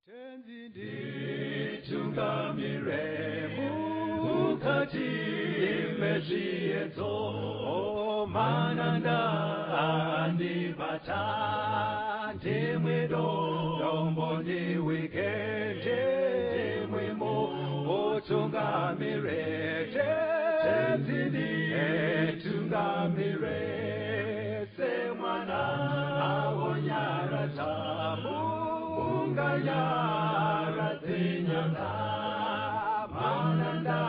Tenzi nditungamire mukati mezviedzo, mananda andibata, ndimwi dombo ndiwike, ndimwi mutungamire. Tenzi nditungamire semwana awonyaradza munganyaradze nyanza, mananda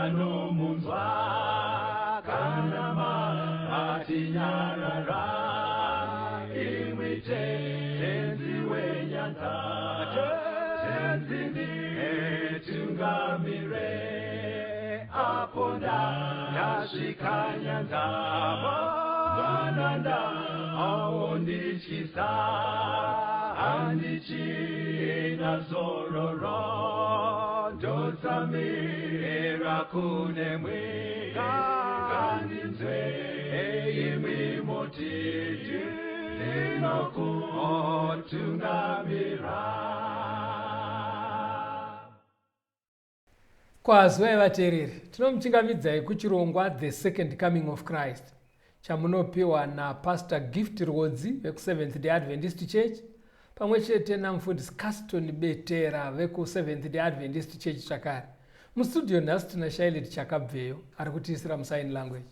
anomunzwa kana matinyarara, imwi Tenzi wenyanza. Tenzi nditungamire apo ndasvika nyanza, mananda aondityisa, handichina zororo, ndotsamira kunemwi, ngandinzwe imwi moti ndinokutungamira. Kwazivai vateereri, tinomuchingamidzai kuchirongwa The Second Coming of Christ chamunopiwa naPastor Gift Rwodzi vekuSeventh Day Adventist Church pamwe chete namufundisi Caston Betera vekuSeventh Day Adventist Church zvakare. Mustudio nhasi tina Shailet Chakabveyo ari kutiisira musign language.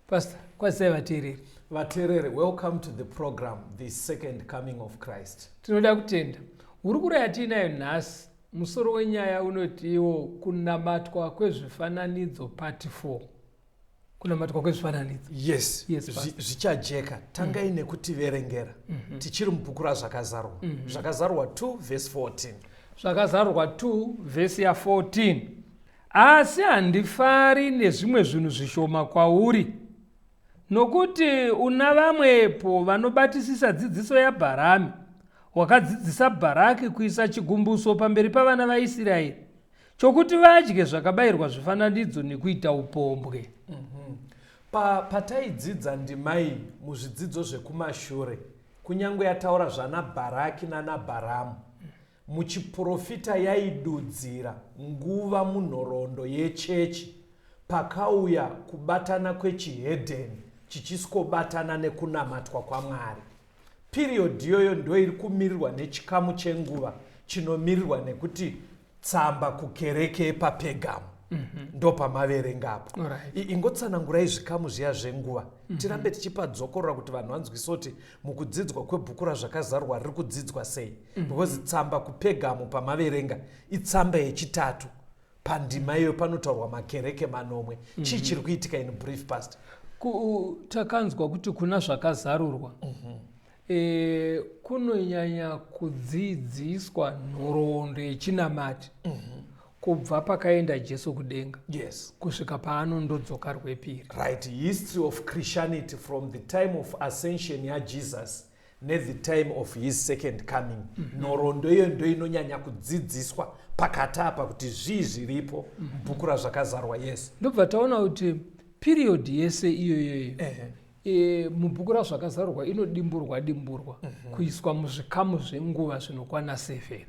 Pastor, kwazisai vateereri. Vateereri, welcome to the program The Second Coming of Christ. Tinoda kutenda. Hurukuro yatiinayo nhasi, musoro wenyaya unoti iwo kunamatwa kwezvifananidzo part 4. Kunamatwa kwezvifananidzo. Yes, yes, zvichajeka. Tangai nekutiverengera. Tichiri mubhuku raZvakazarurwa. Zvakazarurwa 2 verse 14. Zvakazarurwa 2 verse ya 14. Asi handifari nezvimwe zvinhu zvishoma kwauri, nokuti una vamwepo vanobatisisa dzidziso yaBharami, wakadzidzisa Bharaki kuisa chigumbuso pamberi pavana vaIsraeri, chokuti vadye zvakabayirwa zvifananidzo nekuita upombwe. Pataidzidza ndima iyi muzvidzidzo zvekumashure, kunyange yataura zvana Bharaki nanaBharamu, muchiprofita yaidudzira nguva munhoroondo yechechi pakauya kubatana kwechihedheni chichisikobatana nekunamatwa kwaMwari. Period iyoyo ndo iri kumirirwa nechikamu chenguva chinomirirwa nekuti tsamba kukereke yepaPegamo. Ndo pamaverenga apo. Ingotsanangurai zvikamu zviya zvenguva. Tirambe tichipadzokorora kuti vanhu vanzwise kuti mukudzidzwa kwebhuku raZvakazarurwa riri kudzidzwa sei. Because tsamba kuPegamo pamaverenga itsamba yechitatu. Pandima iyoyo panotaurwa makereke manomwe. Chii chiri kuitika in brief, Pastor? Takanzwa kuti kuna Zvakazarurwa kunonyanya kudzidziswa nhoroondo yechinamati kubva pakaenda Jesu kudenga kusvika paanondodzoka rwepiri. Right, history of Christianity from the time of ascension yaJesus nethe time of his second coming. Nhoroondo iyo ndo inonyanya kudzidziswa pakati apa kuti zvii zviripo mubhuku raZvakazarwa. Yes. Ndobva taona kuti period yese iyoyoyo mubhuku raZvakazarurwa inodimburwa dimburwa kuiswa muzvikamu zvenguva zvinokwana 7.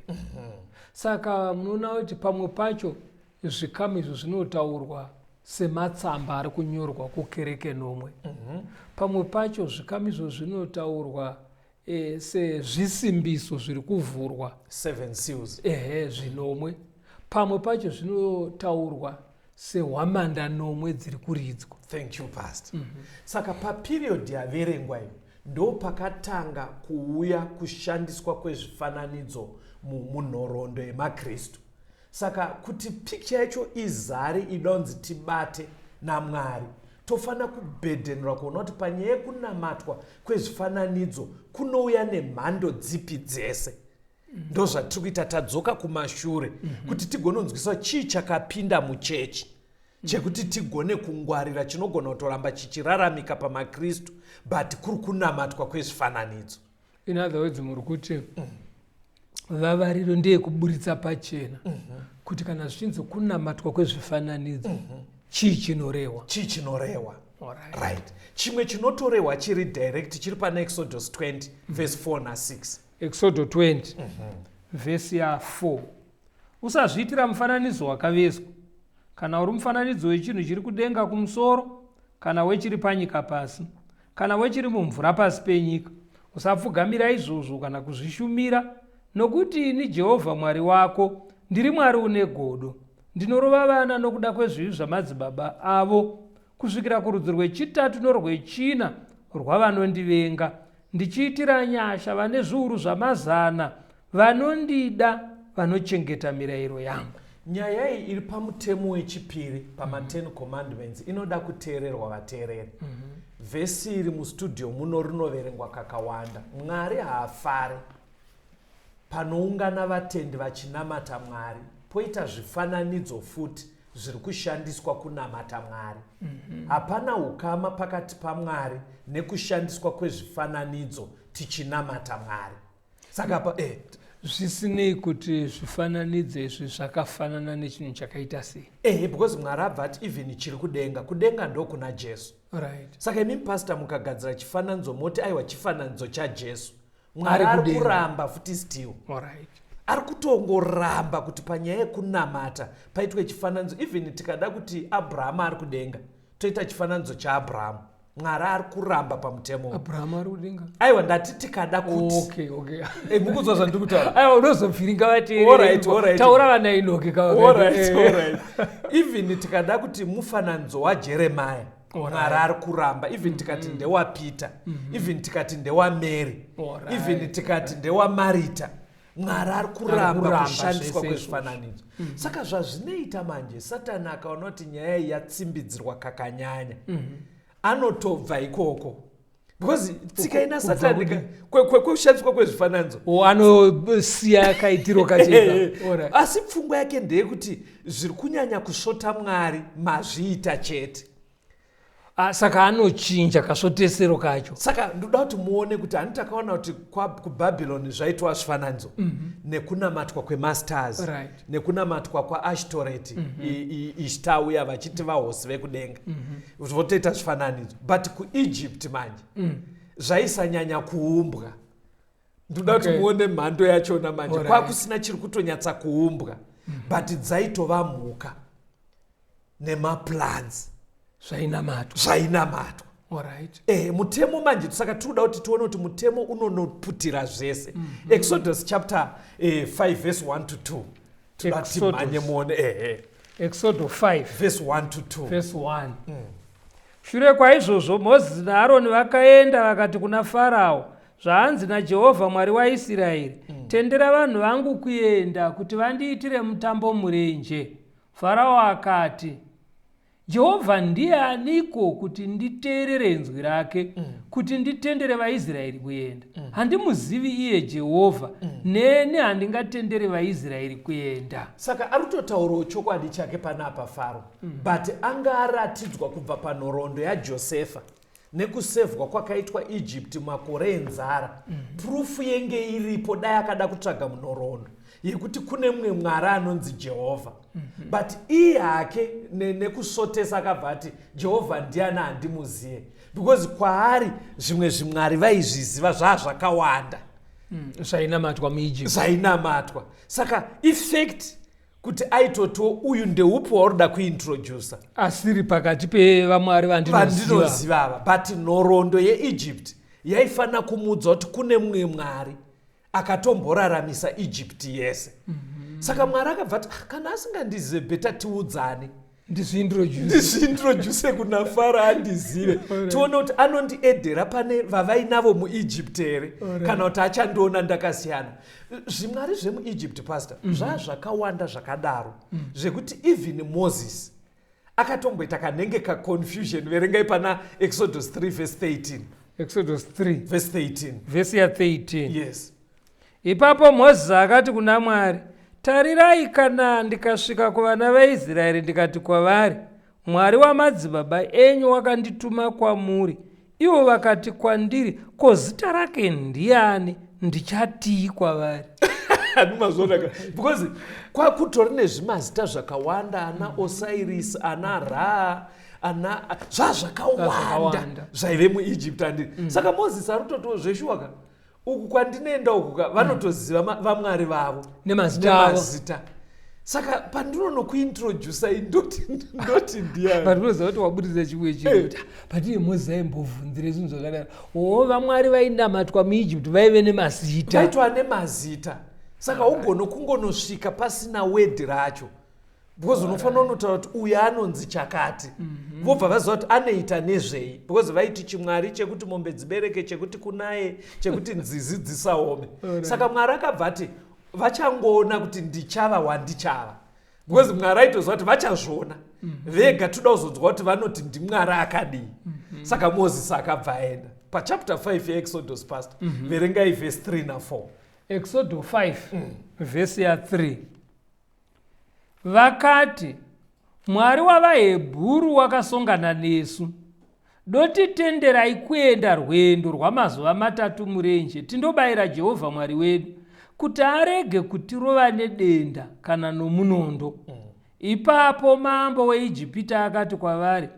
Saka munoona kuti pamwe pacho zvikamu izvo zvinotaurwa sematsamba ari kunyorwa kukereke nomwe. Pamwe pacho zvikamu izvo zvinotaurwa sezvisimbiso zviri kuvhurwa, 7 seals. Ehe, zvinomwe. Pamwe pacho zvinotaurwa sehwamanda nomwe dziri kuridzwa. Thank you, Pastor. Saka paperiod yaverengwa iyo ndo pakatanga kuuya kushandiswa kwezvifananidzo munhoroondo yemaKristu. Saka kuti picture yacho izare inonzi tibate naMwari, tofanira kubhedhenura kuona kuti panyaya yekunamatwa kwezvifananidzo kunouya nemhando dzipi dzese. Ndo zvatiri kuita, tadzoka kumashure kuti tigononzwisa chii chakapinda muchechi chekuti tigone kungwarira chinogona kutoramba chichiraramika pamaKristu, but kuri kunamatwa kwezvifananidzo. In other words, muri kuti vavariro ndeyekuburitsa pachena kuti kana zvichinzi kunamatwa kwezvifananidzo, chii chinorehwa? Chii chinorehwa? Right, chimwe chinotorehwa chiri direct chiri pana Exodus 20 verse 4 na6. Exodo 20. Vhesi ya4. Usazviitira mufananidzo wakavezwa, kana uri mufananidzo wechinhu chiri kudenga kumusoro, kana wechiri panyika pasi, kana wechiri mumvura pasi penyika. Usapfugamira izvozvo kana kuzvishumira, nokuti ini Jehovha Mwari wako ndiri Mwari une godo, ndinorova vana nokuda kwezvivi zvamadzibaba avo, kusvikira kurudzi rwechitatu norwechina rwavanondivenga, ndichiitira nyasha vane zviuru zvamazana vanondida, vanochengeta mirayiro yangu. Nyaya iyi iri pamutemo wechipiri pama-10 commandments inoda kuteererwa, vateereri. Vhesi iri mustudio muno rinoverengwa kakawanda. Mwari haafari panoungana vatendi vachinamata Mwari, poita zvifananidzo futi zviri kushandiswa kunamata Mwari. Hapana ukama pakati paMwari nekushandiswa kwezvifananidzo tichinamata Mwari. Saka pa Zvisinei kuti zvifananidzo izvi zvakafanana nechinhu chakaita sei. Ehe, because Mwari abva ati even chiri kudenga, kudenga ndokuna Jesu. Saka imi pastor mukagadzira chifananidzo moti aiwa chifananidzo chaJesu, Mwari Ari ari kudenga. kuramba futi still. Ari kutongoramba kuti panyaya yekunamata paitwe chifananidzo. Even tikada kuti Abrahamu ari kudenga, toita chifananidzo chaAbrahamu, Mwari ari kuramba pamutemo. Abrahamu ari kudenga? Aiwa, ndati tikada kuti. Okay. Mukunzwa zvandiri kutaura? Aiwa, unozobviringa vateereri. Alright. Taura vana Inoki. Alright. Even tikada kuti mufananidzo waJeremaya, Mwari ari kuramba. Even tikati ndewaPeter, even tikati ndewaMary, even tikati ndewaMarita, Mwari ari kuramba kuramba kushandiswa zvese kwezvifananidzo. Saka zvazvinoita manje, Satani akaona kuti nyaya iyi yatsimbidzirwa kakanyanya, anotobva ikoko, because tsika ina Kubva Satani kudii? kwekushandiswa kwezvifananidzo. Anosiya kaitiro kacheka. Asi pfungwa yake ndeyekuti zviri kunyanya kusvota Mwari mazviita chete. Ah, saka anochinja kasvotesero kacho. Saka ndoda kuti muone kuti hani takaona kuti kuBhabhironi zvaitwa zvifananidzo nekunamatwa kwemastars, nekunamatwa kwaAshtoreti, Ishtar uya, vachiti vahosi vekudenga, votoita zvifananidzo. But kuEgypt manje zvaisanyanya kuumbwa. Ndoda kuti muone mhando yachona manje. Kwakusina chiri kutonyatsa kuumbwa, but dzaitova mhuka nemaplants zvainamatwa. Zvainamatwa. Mutemo manje, saka tiri kuda kuti tione kuti mutemo unonoputira zvese. Exodus chapter 5 verse 1 to 2. Toda kuti Exodus. timhanye muone, ehe. Exodo 5 verse 1 to 2. Verse 1. Shure kwaizvozvo Mozisi naAroni vakaenda vakati kuna Farao, zvaanzi naJehovha Mwari waIsraeri, tendera vanhu vangu kuenda kuti vandiitire mutambo murenje. Farao akati, Jehovha ndiye aniko kuti nditeerere inzwi rake, kuti nditendere vaIsraeri kuenda? Handimuzivi iye Jehovha, neni handingatenderi vaIsraeri kuenda. Saka ari kutotaurawo chokwadi chake panapa Faro, but anga aratidzwa kubva panhoroondo yaJosefa nekusevhwa kwakaitwa Egypt makore enzara. Proof yenge iripo, dai akada kutsvaga munhoroondo yekuti kune mumwe Mwari anonzi Jehovha. But iye hake nekusvotesa akabva ati Jehovha ndiani, handimuziye, because kwaari zvimwe zvimwari vaizviziva zvaa zvakawanda. Zvainamatwa muEgypt. Zvainamatwa. Saka effect kuti aitotiwo uyu ndeupi waurida kuintrodusa asiri pakati pevamwari vandinoziva. Vandinoziva ava. But nhoroondo yeEgypt yaifanira kumuudza kuti kune mumwe Mwari akatomboraramisa Egypt yese. Saka Mwari akabva ati, "Ah, kana asingandizive, better tiudzane." Ndizviintroduce. Ndizviintroduce kuna Faro andizive, tione kuti anondiedhera pane vavainavo muEgypt here, kana kuti achandiona ndakasiyana. Zvimwari zvemuEgypt, pastor, zvaa zvakawanda zvakadaro zvekuti even Moses akatomboita kanenge kaconfusion. Verengai pana Exodus 3 verse 13. Exodus 3 verse 13. Vhesi ya13. Yes. Ipapo Mozisi akati kuna Mwari, tarirai, kana ndikasvika kuvana vaIsraeri ndikati kwavari, Mwari wamadzibaba enyu wakandituma kwamuri, ivo vakati kwandiri, ko zita rake ndiani, ndichatii kwavari? Handimazvona ka, because kwakutori nezvimazita zvakawanda, ana Osiris, ana Ra, ana zvazvakawanda Zvakawanda. zvaive muEgypt, handii? Saka Mozisi ari kutotiwo zveshuwa ka. Uku kwandinoenda uku ka vanotoziva vamwari vavo nemazita avo. Nemazita. Saka pandinonokuintrodusa ndoti ndiani? Patinoziva kuti wabudisa chimwe chinhu kuti patine Mozisi aimbovhunzire zvinhu zvakadaro. O, vamwari vainamatwa muEgypt vaive nemazita. Vaitwa nemazita. Saka ugone kungonosvika pasina wedhi racho, because unofanira unotaura kuti uyu anonzi chakati, vobva vaziva kuti anoita nezvei, because vaiti chimwari chekuti mombe dzibereke, chekuti kunaye, chekuti nzizi dzisaome. Saka Mwari akabva ati vachangoona kuti ndichava wandichava, because Mwari aitoziva kuti vachazviona vega, toda kuzonzwa kuti vanoti ndiMwari akadii. Saka Mozisi akabva aenda pachapter 5 yeExodus. Pastor, verengai vhesi 3 na4. Exodo 5, vhesi ya3. Vakati, "Mwari wavaHebhuru wakasongana nesu. Dotitenderai kuenda rwendo rwamazuva 3 murenje tindobayira Jehovha Mwari wedu, kuti arege kutirova nedenda kana nomunondo." Ipapo mambo weIjipita akati kwavari,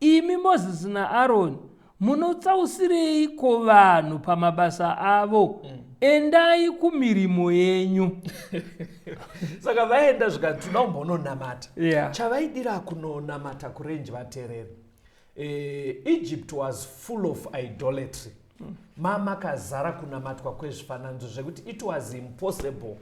"Imi Mozisi naAroni, munotsausireiko vanhu pamabasa avo? Endai kumirimo yenyu." Saka vaenda, zvikati toda kumbononamata. Chavaidira kunonamata kurenje, vateereri, Egypt was full of idolatry. Mamakazara kunamatwa kwezvifananidzo, zvekuti it was impossible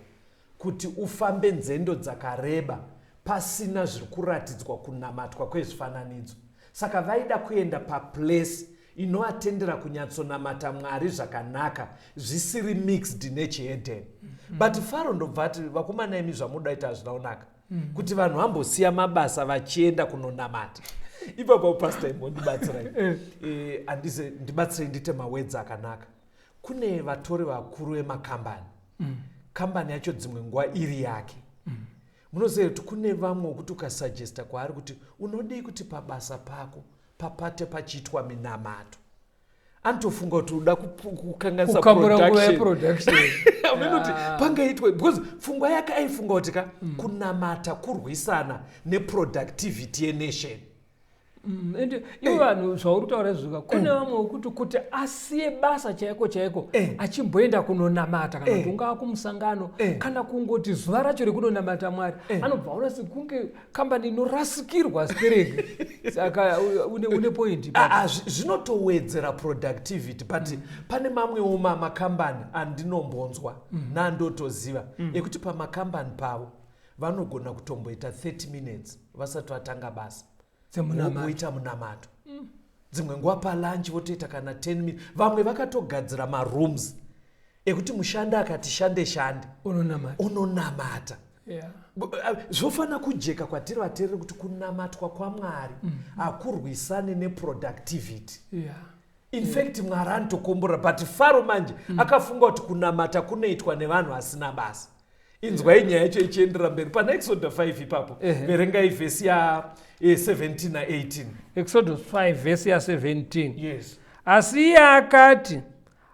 kuti ufambe nzendo dzakareba pasina zviri kuratidzwa kunamatwa kwezvifananidzo. Saka vaida kuenda paplace inovatendera kunyatsonamata Mwari zvakanaka, zvisiri mixed nechihedheni. But Faro ndobva ati, "Vakomana imi, zvamuda ita hazvina kunaka, kuti vanhu vambosiya mabasa vachienda kunonamata." Ipapo, Pastor, imbondibatsirai. Handize ndibatsirei ndiite mawords akanaka. Kune vatori vakuru vemakambani, kambani yacho dzimwe nguva iri yake. Munoziva kuti kune vamwe wekuti ukasuggesta kwaari kuti unodii kuti pabasa pako papate pachiitwa minamato, anotofunga kuti uda kukanganisa Kukambura nguva production. Yeproduction. Amene kuti pangaitwe, because pfungwa yake aifunga kuti ka kunamata kurwisana neproductivity yenation. Ende ivo vanhu zvauri kutaura izvozvo, kune vamwe wekuti kuti asiye basa chaiko chaiko achimboenda kunonamata, kana kuti ungava kumusangano, kana kungoti zuva racho rekunonamata Mwari, anobva aona sekunge kambani inorasikirwa stereki. Saka une point ipapo. Ah, ah, zvinotowedzera productivity, but pane mamwewo makambani andinombonzwa nandotoziva ekuti pamakambani pavo vanogona kutomboita 30 minutes vasati vatanga basa dzemunamato. Voita munamato. Dzimwe nguva palunch votoita kana 10 minutes. Vamwe vakatogadzira marooms ekuti mushandi akati shande shande unonamata. Unonamata. Zvofanira kujeka kwatiri vateereri kuti kunamatwa kwaMwari hakurwisani neproductivity. In fact, Mwari anotokombora. But Faro manje akafunga kuti kunamata kunoitwa nevanhu vasina basa. Inzwai nyaya yacho ichiendera mberi pana Exodus 5 ipapo. Verengai vhesi ya17 na18. Exodus 5, vhesi ya17. Yes. Asi iye akati,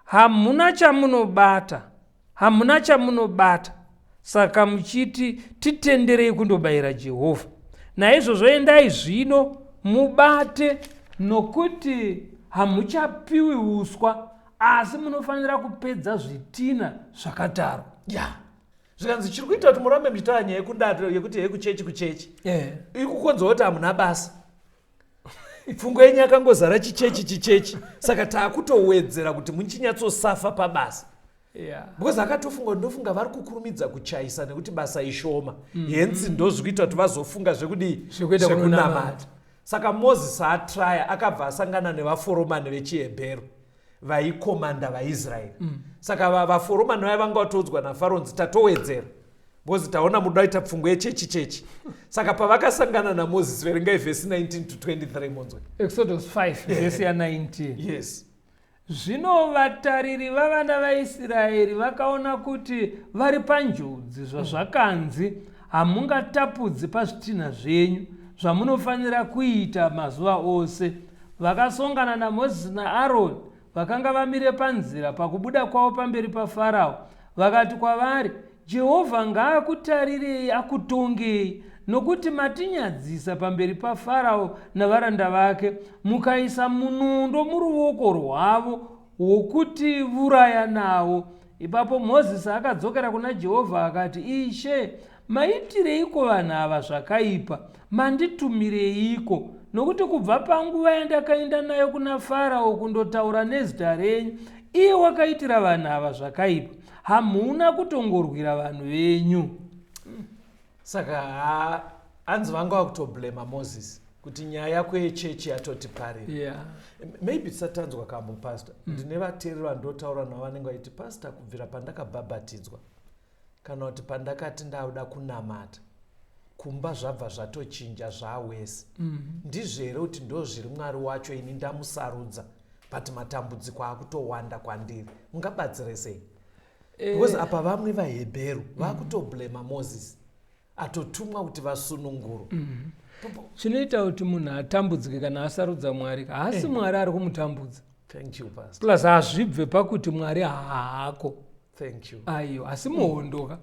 "Hamuna chamunobata, hamuna chamunobata, saka muchiti, 'Titenderei kundobayira Jehovha.' Naizvozvo endai zvino mubate, nokuti hamuchapiwi uswa, asi munofanira kupedza zvitina zvakatarwa." Ya, zvikanzi chiri kuita kuti murambe muchitaura nyaya yekundata yekuti yekuchechi kuchechi iri kukonzwa kuti hamuna basa. Pfungwa yenyu yakangozara chichechi chichechi, saka taakutowedzera kuti muchinyatsosafa pabasa, because akatofunga kuti ndofunga vari kukurumidza kuchaisa nekuti basa ishoma, hence ndozvikuita kuti vazofunga zvekudii? Zvekuenda Zvekunamata. Kunonamata. Saka Mozisi atraya, akabva asangana nevaforomani vechihebheru vaikomanda vaIsraeri. Saka vaforomani vaya vanga vatoudzwa naFaro nzi tatowedzera because taona mudaita pfungwa yechechi chechi. Saka pavakasangana naMozisi, verengai vhesi 19 to 23 monzwe. Exodus 5, vhesi ya19. Yes. Zvino vatariri vavana vaIsraeri vakaona kuti vari panjodzi, zvazvakanzi, "Hamungatapudzi pazvitinha zvenyu zvamunofanira kuita mazuva ose." Vakasongana naMozisi naAroni vakanga vamire panzira pakubuda kwavo pamberi paFarao. Vakati kwavari, "Jehovha ngaakutarirei akutongei, nokuti matinyadzisa pamberi paFarao navaranda vake, mukaisa munondo muruoko rwavo." wokutivuraya nawo. Ipapo Mozisi akadzokera kuna Jehovha akati, Ishe, maitireiko vanhu ava zvakaipa? Manditumireiko? Nokuti kubva panguva yandakaenda nayo kuna Farao kundotaura nezita renyu, iye wakaitira vanhu ava zvakaipa. Hamuna kutongorwira vanhu venyu. Saka hanzi vanga vakutoblema Moses kuti nyaya yako yechechi yatotiparira. Maybe tisati tanzwa kambo, pastor. Ndine vateereri vandotaura navo vanenge vaiti, pastor, kubvira pandakabhabhatidzwa kana kuti pandakati ndauda kunamata kumba zvabva zvatochinja zvawese. Ndizvo here kuti ndo zviri Mwari wacho? Ini ndamusarudza, but matambudziko akutowanda kwandiri. Mungabatsire sei? Because apa vamwe vaHebheru vakutoblema Moses atotumwa kuti vasunungurwe. Chinoita kuti munhu atambudzike kana asarudza Mwari, haasi Mwari ari kumutambudza. Thank you, pastor. Plus hazvibve pakuti Mwari haako. Thank you. Aiwa, asi muhondo ka,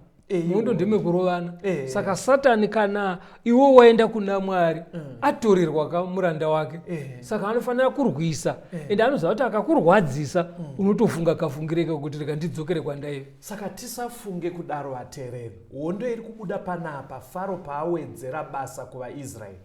muhondo ndemekurovana. Saka Satani, kana iwe waenda kuna Mwari, atorerwa ka muranda wake. Saka anofanira kurwisa, ende anoziva kuti akakurwadzisa unotofunga kafungire kekuti rega ndidzokere kwandaive. Saka tisafunge kudaro, vateereri. Hondo iri kubuda panapa, Faro paawedzera basa kuvaIsraeri,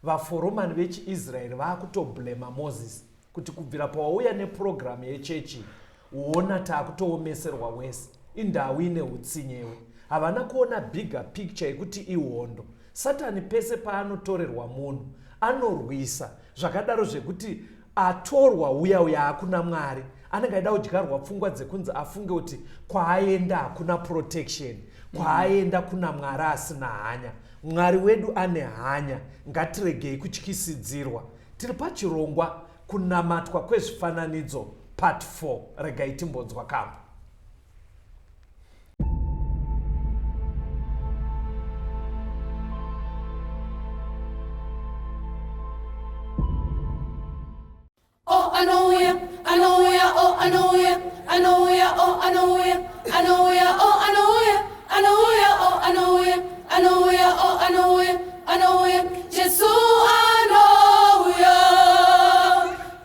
vaforomani vechiIsraeri vaakutoblema Moses kuti kubvira pawauya nepurogiramu yechechi, uona taakutoomeserwa wese, indau ine utsinyewe. Havana kuona bigger picture yekuti ihondo. Satani pese paanotorerwa munhu anorwisa zvakadaro, zvekuti atorwa uya uya hakuna Mwari, anenge aida kudyarwa pfungwa dzekunzi afunge kuti kwaaenda hakuna protection, kwaaenda kuna Mwari asina hanya. Mwari wedu ane hanya. Ngatiregei kutyisidzirwa. Tiri pachirongwa Kunamatwa Kwezvifananidzo part 4. Regai timbonzwa kambo. Oh, anouya, anouya, oh, anouya, anouya, oh, anouya, anouya, oh, anouya, anouya, oh, anouya, anouya, oh, anouya, anouya, Jesu anouya.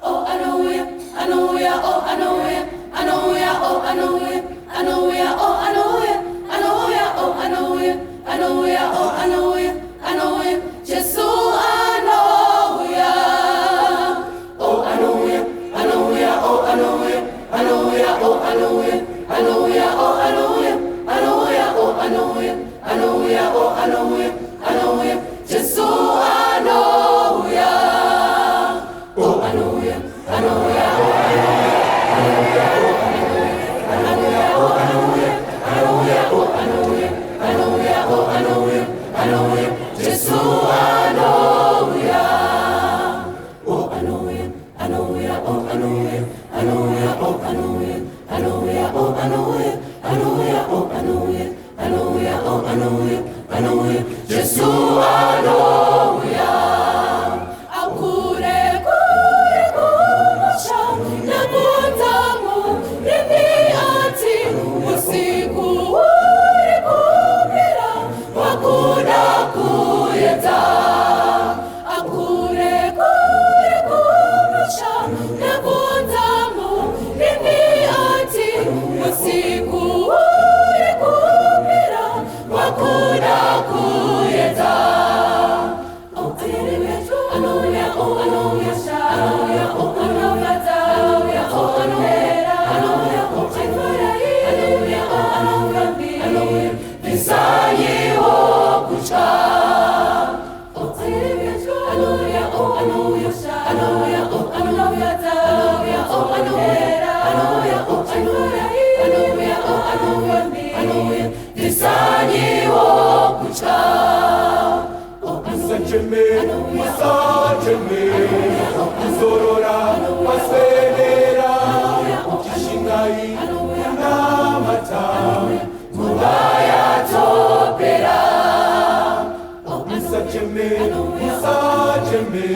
Oh, anouya, anouya, oh, anouya, anouya, oh, anouya, anouya, oh, anouya, anouya, oh, anouya, anouya, oh, anouya, anouya, Jesu anouya. Oh, anouya, anouya, oh, anouya, anouya, oh, anouya, anouya, oh, anouya, anouya, oh, anouya, anouya, oh, anouya, anouya, Jesu anouya. Oh, anouya, anouya, oh, anouya, oh, anouya, anouya, oh, anouya, anouya, oh, anouya, anouya, Jesu anouya. Oh, anouya, anouya, oh, anouya, anouya, oh, anouya, anouya, oh, anouya, anouya, oh, anouya, anouya, oh, anouya, anouya, Jesu anouya. Akure kure kumusha nakunzamu ati usiku uri kupira wakuda kuedza. Akure kure kumusha nakunzamu ati usiku uri kupira wakuda kuedza. Oh, anouya, oh, anouya, anouya, oh, anouya, anouya, oh, anouya, anouya, oh, anouya, oh, anouya, anouya, bvisaiwo kutya. Oh, anouya, oh, anouya, anouya, oh, anouya, anouya, oh, anouya, anouya, oh, anouya, anouya, oh, anouya, anouya, bvisaiwo kutya. Oh, Musacheme, musacheme, kuzorora kwaswedera. Chishingai kunamata. Nguva yatopera. Musacheme, musacheme,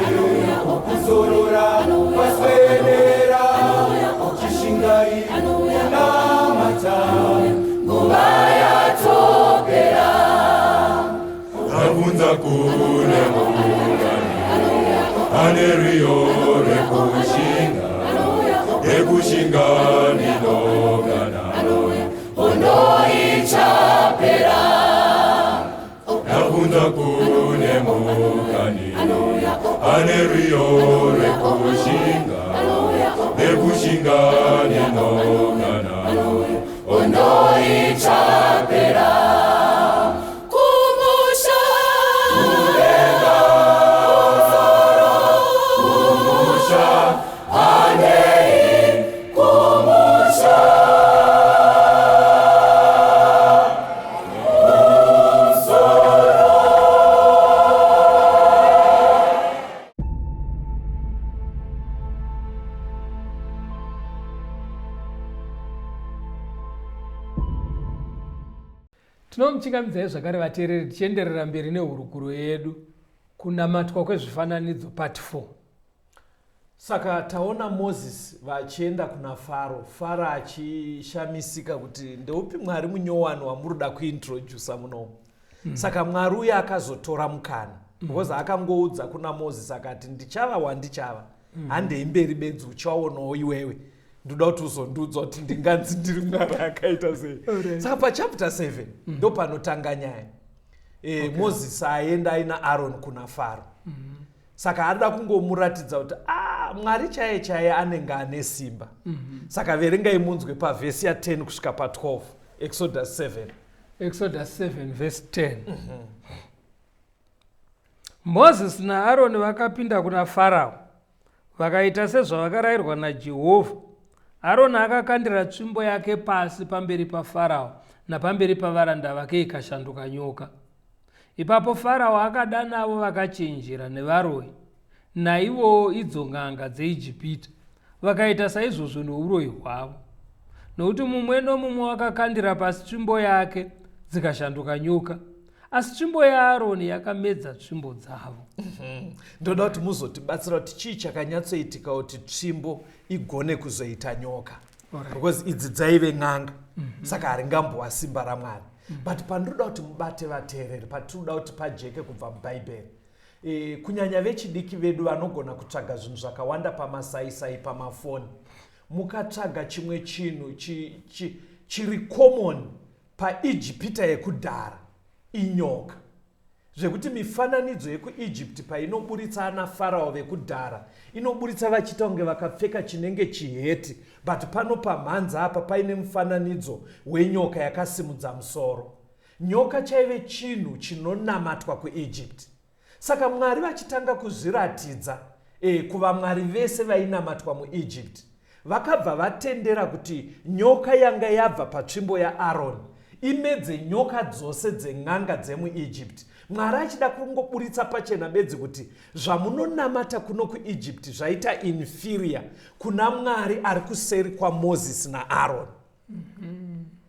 kuzorora kwaswedera. Chishingai kunamata. Nguva yatopera. Ndabvunza kune mungano. Kumusha kune mukani ane rwiyo rwekushinga nekushinga nenokana Hondo ichapera. Kumusha. Kumusha. Kumusha. Tinomuchingamidzai zvakare vateereri, tichienderera mberi nehurukuro yedu, kunamatwa kwezvifananidzo, part 4. Saka taona Moses vachienda kuna Faro, Faro achishamisika kuti ndeupi mwari munyowani wamuri kuintrodusa munomu. Saka Mwari uye akazotora mukana because akangoudza kuna Moses akati, "Ndichava wandichava. Handei mberi bedzi, uchaonawo iwewe. Ndoda kuti uzondiudza kuti ndinganzi ndiri Mwari akaita sei." Saka pachapter 7 ndo panotanga nyaya. Moses aenda aina Aaron kuna Faro. Saka arida kungomuratidza kuti a Mwari chaiye chaiye anenge ane simba. Saka verengai munzwe pavhesi ya10 kusvika pa12, Exodus 7. Exodus 7 verse 10. Mozisi naAroni vakapinda kuna Farao, vakaita sezvavakarayirwa naJehovha. Aroni akakandira tsvimbo yake pasi pamberi paFarao napamberi pavaranda vake, ikashanduka nyoka. Ipapo Farao akadanavo vakachenjera nevaroyi, naivowo idzo n'anga dzeIjipita, vakaita saizvozvo nouroyi hwavo, nokuti mumwe nomumwe wakakandira pasi tsvimbo yake, dzikashanduka nyoka, asi tsvimbo yaAroni yakamedza tsvimbo dzavo. Ndoda kuti muzotibatsira kuti chii chakanyatsoitika kuti tsvimbo igone kuzoita nyoka, because idzi dzaive n'anga. Saka haringambova simba raMwari. But pandinoda kuti mubate vateereri, patinoda kuti pajeke kubva mubhaibheri, kunyanya vechidiki vedu vanogona kutsvaga zvinhu zvakawanda pamasaisai, pamafoni, mukatsvaga chimwe chinhu chiri chi, chi common paIjipita yekudhara inyoka, zvekuti mifananidzo yekuEgypt painoburitsa ana Farao vekudhara, inoburitsa vachiita kunge vakapfeka chinenge chiheti, but pano pamhanza apa paine mufananidzo wenyoka yakasimudza musoro. Nyoka chaive chinhu chinonamatwa kuEgypt. Saka Mwari vachitanga kuzviratidza kuvamwari vese vainamatwa muEgypt, vakabva vatendera kuti nyoka yanga yabva patsvimbo yaAroni imedze nyoka dzose dzen'anga dzemuEgypt, Mwari achida kungoburitsa pachena bedzi kuti zvamunonamata kuno kuEgypt zvaita inferior kuna Mwari ari kuseri kwaMozisi naAroni.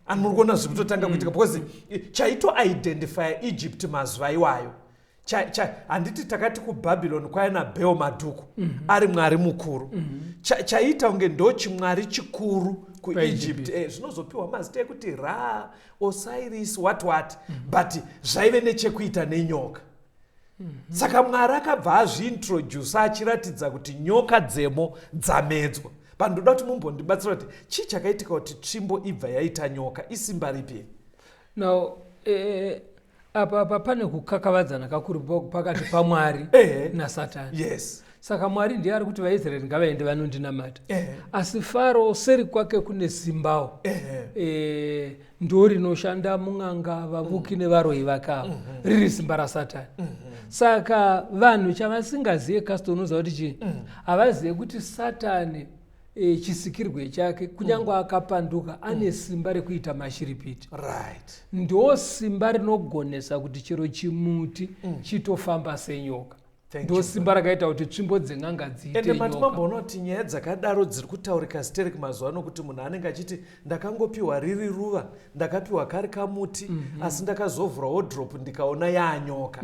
Ani muri kuona zviri kutotanga kuitika? Because chaitoidentifya Egypt mazuva iwayo, handiti takati kuBhabhironi kwaiva naBel Madhuku ari mwari mukuru? Chaiita kunge ndo chimwari chikuru kuEgypt. Zvinozopiwa mazita ekuti Ra, Osiris, what what, but zvaive nechekuita nenyoka. Saka Mwari akabva azviintrodusa achiratidza kuti nyoka dzemo dzamedzwa. But ndoda kuti mumbondibatsira kuti chii chakaitika kuti tsvimbo ibva yaita nyoka? Isimba ripi? Now apa pane kukakavadzana kakuri pakati paMwari naSatani. Saka Mwari ndiye ari kuti vaIsraeri ngavaende vanondinamata, asi Faro seri kwake kune simbawo ndo rinoshanda mun'anga, vavuki nevaroyi vakavo, riri simba raSatani. Saka vanhu chavasingazive, Casto, unoziva kuti chii? Havazive kuti Satani, chisikirwe chake, kunyange akapanduka, ane simba rekuita mashiripiti. Ndo simba rinogonesa kuti chero chimuti chitofamba senyoka. Thank Ndo you. simba rakaita kuti tsvimbo dzen'anga dziite Ende mati nyoka. Mamboona kuti nyaya dzakadaro dziri kutaurika sterek mazuva ano, kuti munhu anenge achiti, "Ndakangopiwa riri ruva, ndakapiwa kari kamuti, asi ndakazovhura wardrobe ndikaona yaanyoka."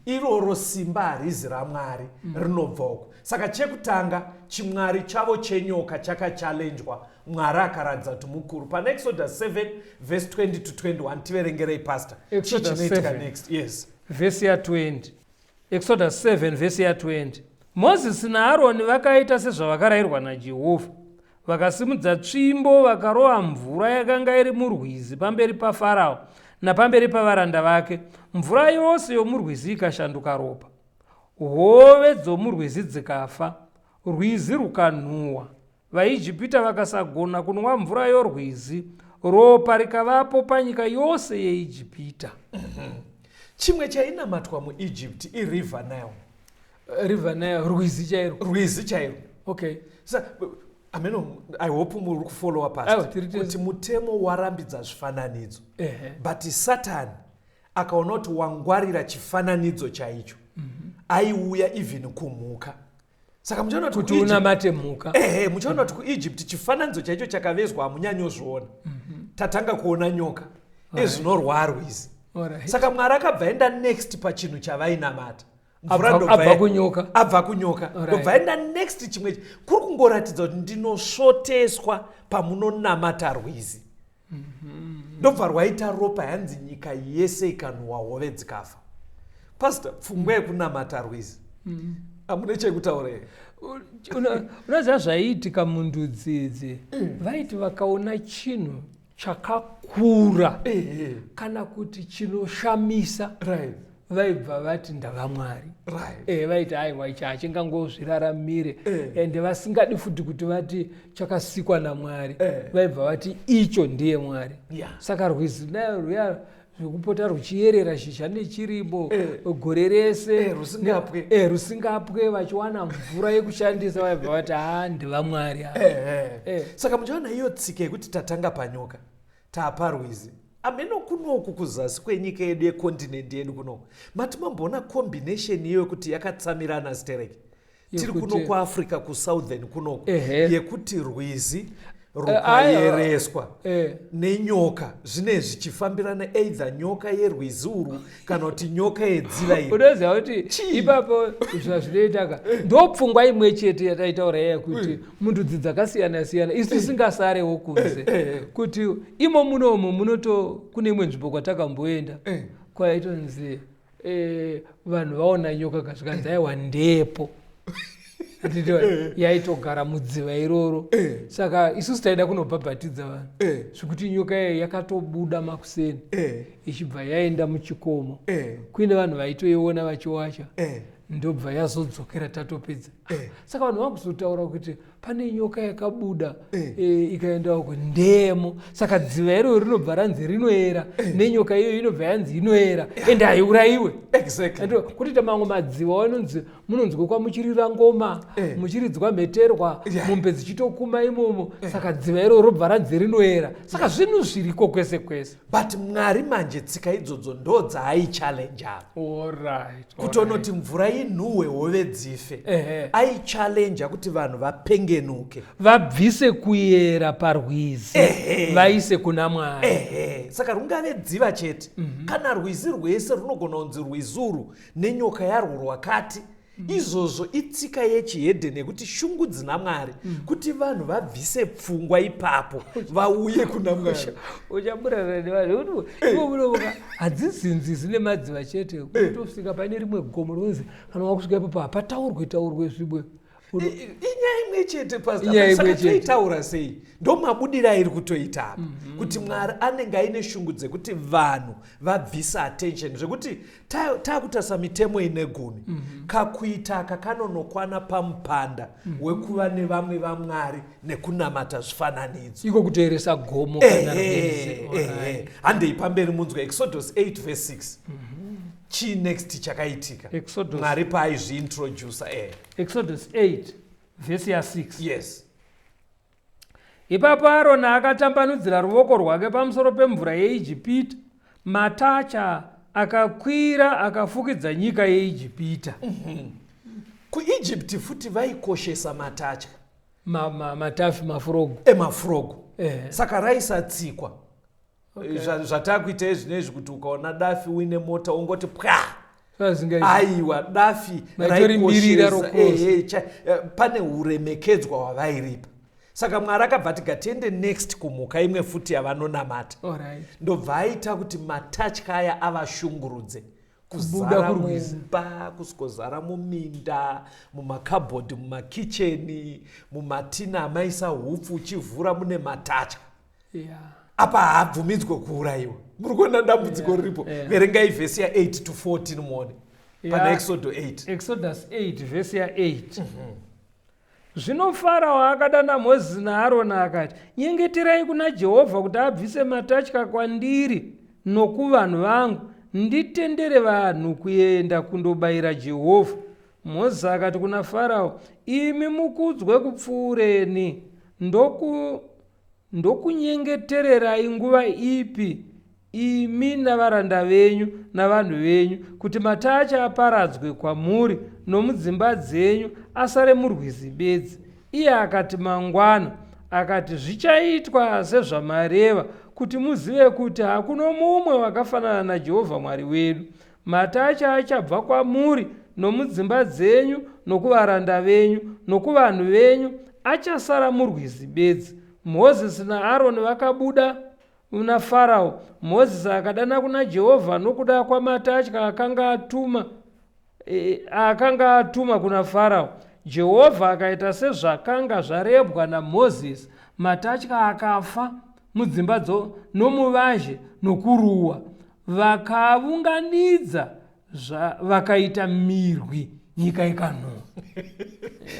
Iroro simba harizi raMwari, rinobva uko. Saka chekutanga, chimwari chavo chenyoka chakachallenjwa, Mwari akaratidza kuti mukuru. Pana Exodus 7 verse 20 to 21, tiverengerei, pastor. Chii Exodus chinoitika 7. next? Yes. Vhesi ya20, Exodus 7 vhesi ya20. Mozisi naAroni vakaita sezvavakarayirwa naJehovha. Vakasimudza tsvimbo, vakarova mvura yakanga iri murwizi pamberi paFarao. napamberi pavaranda vake, mvura yose yomurwizi ikashanduka ropa. Hove dzomurwizi dzikafa, rwizi rukanhuhwa. VaIjipita vakasagona kunwa mvura yorwizi, ropa rikavapo panyika yose yeIjipita. Chimwe chainamatwa muEgypt iRiver Nile. River Nile, rwizi chairwo. Rwizi chairwo. Okay. Sa, ameno, I hope muri kufollowa Aiwa, past tiri tese. Kuti mutemo warambidza zvifananidzo, but Satani akaona kuti wangwarira chifananidzo chaicho, aiuya even kumhuka. Saka muchaona kuti Kuti unamate mhuka. Ehe, muchaona kuti kuEgypt chifananidzo chaicho chakavezwa hamunyanyozviona. Tatanga kuona nyoka ezvinorwa rwizi. Saka Mwari akabva aenda next pachinhu chavainamata. Mvura Abva kunyoka. Abva kunyoka. Ndobva aenda next chimwe kuri kungoratidza kuti ndinosvoteswa pamunonamata rwizi. Ndobva rwaita ropa, yanzi nyika yese ikanhuhwa, hove dzikafa. Pastor, pfungwa yekunamata rwizi, hamune chekutaura here? Unoziva zvaiitika mundudzi idzi, vaiti vakaona chinhu chakakura kana kuti chinoshamisa, vaibva vati ndava Mwari. Vaiti aiwa, ichi hachingangozviraramire. Ende vasingadi futi kuti vati chakasikwa naMwari, vaibva vati icho ndiye Mwari. Saka rwizi nayo rwuya zvekupota ruchiyerera zhizha nechirimo gore rese, Rusingapwe. Rusingapwe, vachiwana mvura yekushandisa, vaibva vati ha, ndevamwari ava. Saka muchaona iyo tsika yekuti tatanga panyoka, taaparwizi. Ameno kunoku kuzasi kwenyika yedu, yekondinendi yedu kunoku, mati mamboona combination iyo yekuti yakatsamirana stereki? Tiri kuno kuAfrica, kusouthern kunoku, yekuti rwizi rukayereswa nenyoka, zvine zvichifambirana, either nyoka yerwizi urwu kana kuti nyoka yedziva iri. Unoziva kuti ipapo zvazvinoitaka ndo pfungwa imwe chete yataitaura iya kuti mundudzi dzakasiyana siyana isu tisingasarewo kunze, kuti imo munomo munoto kune imwe nzvimbo kwatakamboenda kwaitonzi vanhu vaona nyoka, kazvikanzi aiwa, ndepo. Handiti yaitogara mudziva iroro? Saka isusu taida kunobhabhatidza vanhu, zvekuti nyoka iya yakatobuda makuseni ichibva yaenda muchikomo, kuine vanhu vaitoiona vachiwacha, ndobva yazodzokera tatopedza. Saka vanhu vakuzotaura kuti pane nyoka yakabuda ikaenda uko, ndemo. Saka dziva iroro rinobva ranzi rinoera, nenyoka iyoyo inobva yanzi inoera, ende haiurayiwe. Kutoita mamwe madziva anonzi munonzwa kwamuchirira ngoma, muchiridzwa mheterwa, mombe dzichitokuma imomo. Saka dziva iroro robva ranzi rinoera. Saka zvinhu zviriko kwese kwese. But Mwari manje tsika idzodzo ndo dzaaichallenge apa, kutonoti mvura inhuhwe, hove dzife. Aichallenge kuti vanhu vapengenuke, vabvise kuyera parwizi, vaise kuna Mwari. Ehe, saka rungave dziva chete kana rwizi rwese runogona kunzi rwizi urwu nenyoka yarwo rwakati. Izvozvo itsika yechihedheni yekuti shungu dzina Mwari kuti vanhu vabvise pfungwa ipapo, vauye kuna Mwari. Uchaburana nevanhu nekuti ivo munomuka hadzizinzi dzine madziva chete. Kutosvika pane rimwe gomo rinonzi kana wakusvika ipapo hapataurwe taurwe zvimwe. Inyaya imwe chete. Inyaya imwe Pasaka chete. toitaura sei? Ndo mabudiro airi kutoita apa, kuti Mwari anenge aine shungu dzekuti vanhu vabvisa attention, zvekuti taakutarisa mitemo ine gumi, kakuita aka kanonokwana pamupanda wekuva nevamwe vamwari nekunamata zvifananidzo. Iko kutoeresa gomo kana rwizi. Handei pamberi munzwa Exodus 8 verse 6. Chii next chakaitika? Exodus. Mwari paaizviintrodusa. Exodus 8 vhesi ya6. Yes. Ipapo Aroni akatambanudzira ruoko rwake pamusoro pemvura yeIjipita, matacha akakwira akafukidza nyika yeIjipita. KuEgypt futi vaikoshesa matatya. Matafi, mafurogu. Emafrogu. Saka raisatsikwa. Zvatakuita izvinezvi kuti ukaona dafi uine mota ungoti pwa. Zvazingaiti. Aiwa, dafi Maitorimirira raikoshesa. rokrosa. Ehe, pane uremekedzwa hwavairipa. Saka Mwari akabva ati gatiende next kumhuka imwe futi yavanonamata. Ndobva aita kuti matatya aya avashungurudze, Kubuda kuzara kurwizi. mumba, kusvikozara muminda, mumakabhodhi, mumakicheni, mumatina amaisa hupfu, uchivhura mune matatya. Apa haabvumidzwe kuurayiwa. Muri kuona dambudziko riripo? Verengai vhesi ya8 to 14 muone pana Exodo 8. Exodus 8 vhesi ya8. Zvino Farao akadana Mozisi naAroni akati, Nyengeterai kuna Jehovha kuti abvise matatya kwandiri nokuvanhu vangu, nditendere vanhu kuenda kundobayira Jehovha. Mozisi akati kuna Farao, Imi mukudzwe kupfuureni, ndoku Ndokunyengetererai nguva ipi imi navaranda venyu navanhu venyu, kuti matacha aparadzwe kwamuri nomudzimba dzenyu, asare murwizi bedzi? Iye akati, Mangwana. Akati, Zvichaitwa sezvamareva, kuti muzive kuti hakuno mumwe wakafanana naJehovha Mwari wedu. Matacha achabva kwamuri nomudzimba dzenyu nokuvaranda venyu nokuvanhu venyu, achasara murwizi bedzi. Mozisi naAroni vakabuda naFarao. Mozisi akadana kuna Jehovha nokuda kwamatatya akanga atuma e, akanga atuma kuna Farao. Jehovha akaita sezvakanga zvarebwa naMozisi, matatya akafa mudzimba dzo nomuvazhe nokuruwa. Vakaunganidza vakaita mirwi, nyika ikanhuwa.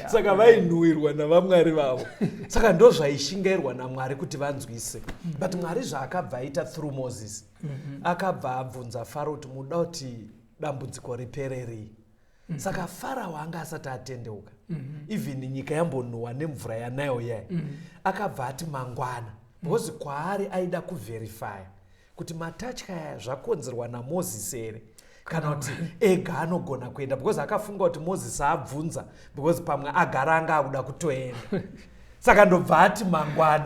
Saka vainhuwirwa navamwari vavo. Saka ndozvaishingairwa naMwari kuti vanzwise. But Mwari zvaakabva aita through Moses, akabva abvunza Faro kuti muda kuti dambudziko ripereri? Saka Farao anga asati atendeuka, even nyika yambonhuwa nemvura yanayo yai. Akabva ati mangwana, because kwaari aida kuverifya kuti matatya aya zvakonzerwa naMozisi here kana kuti ega anogona kuenda, because akafunga kuti Mozisi abvunza because pamwe agara anga akuda kutoenda. Saka ndobva ati mangwana.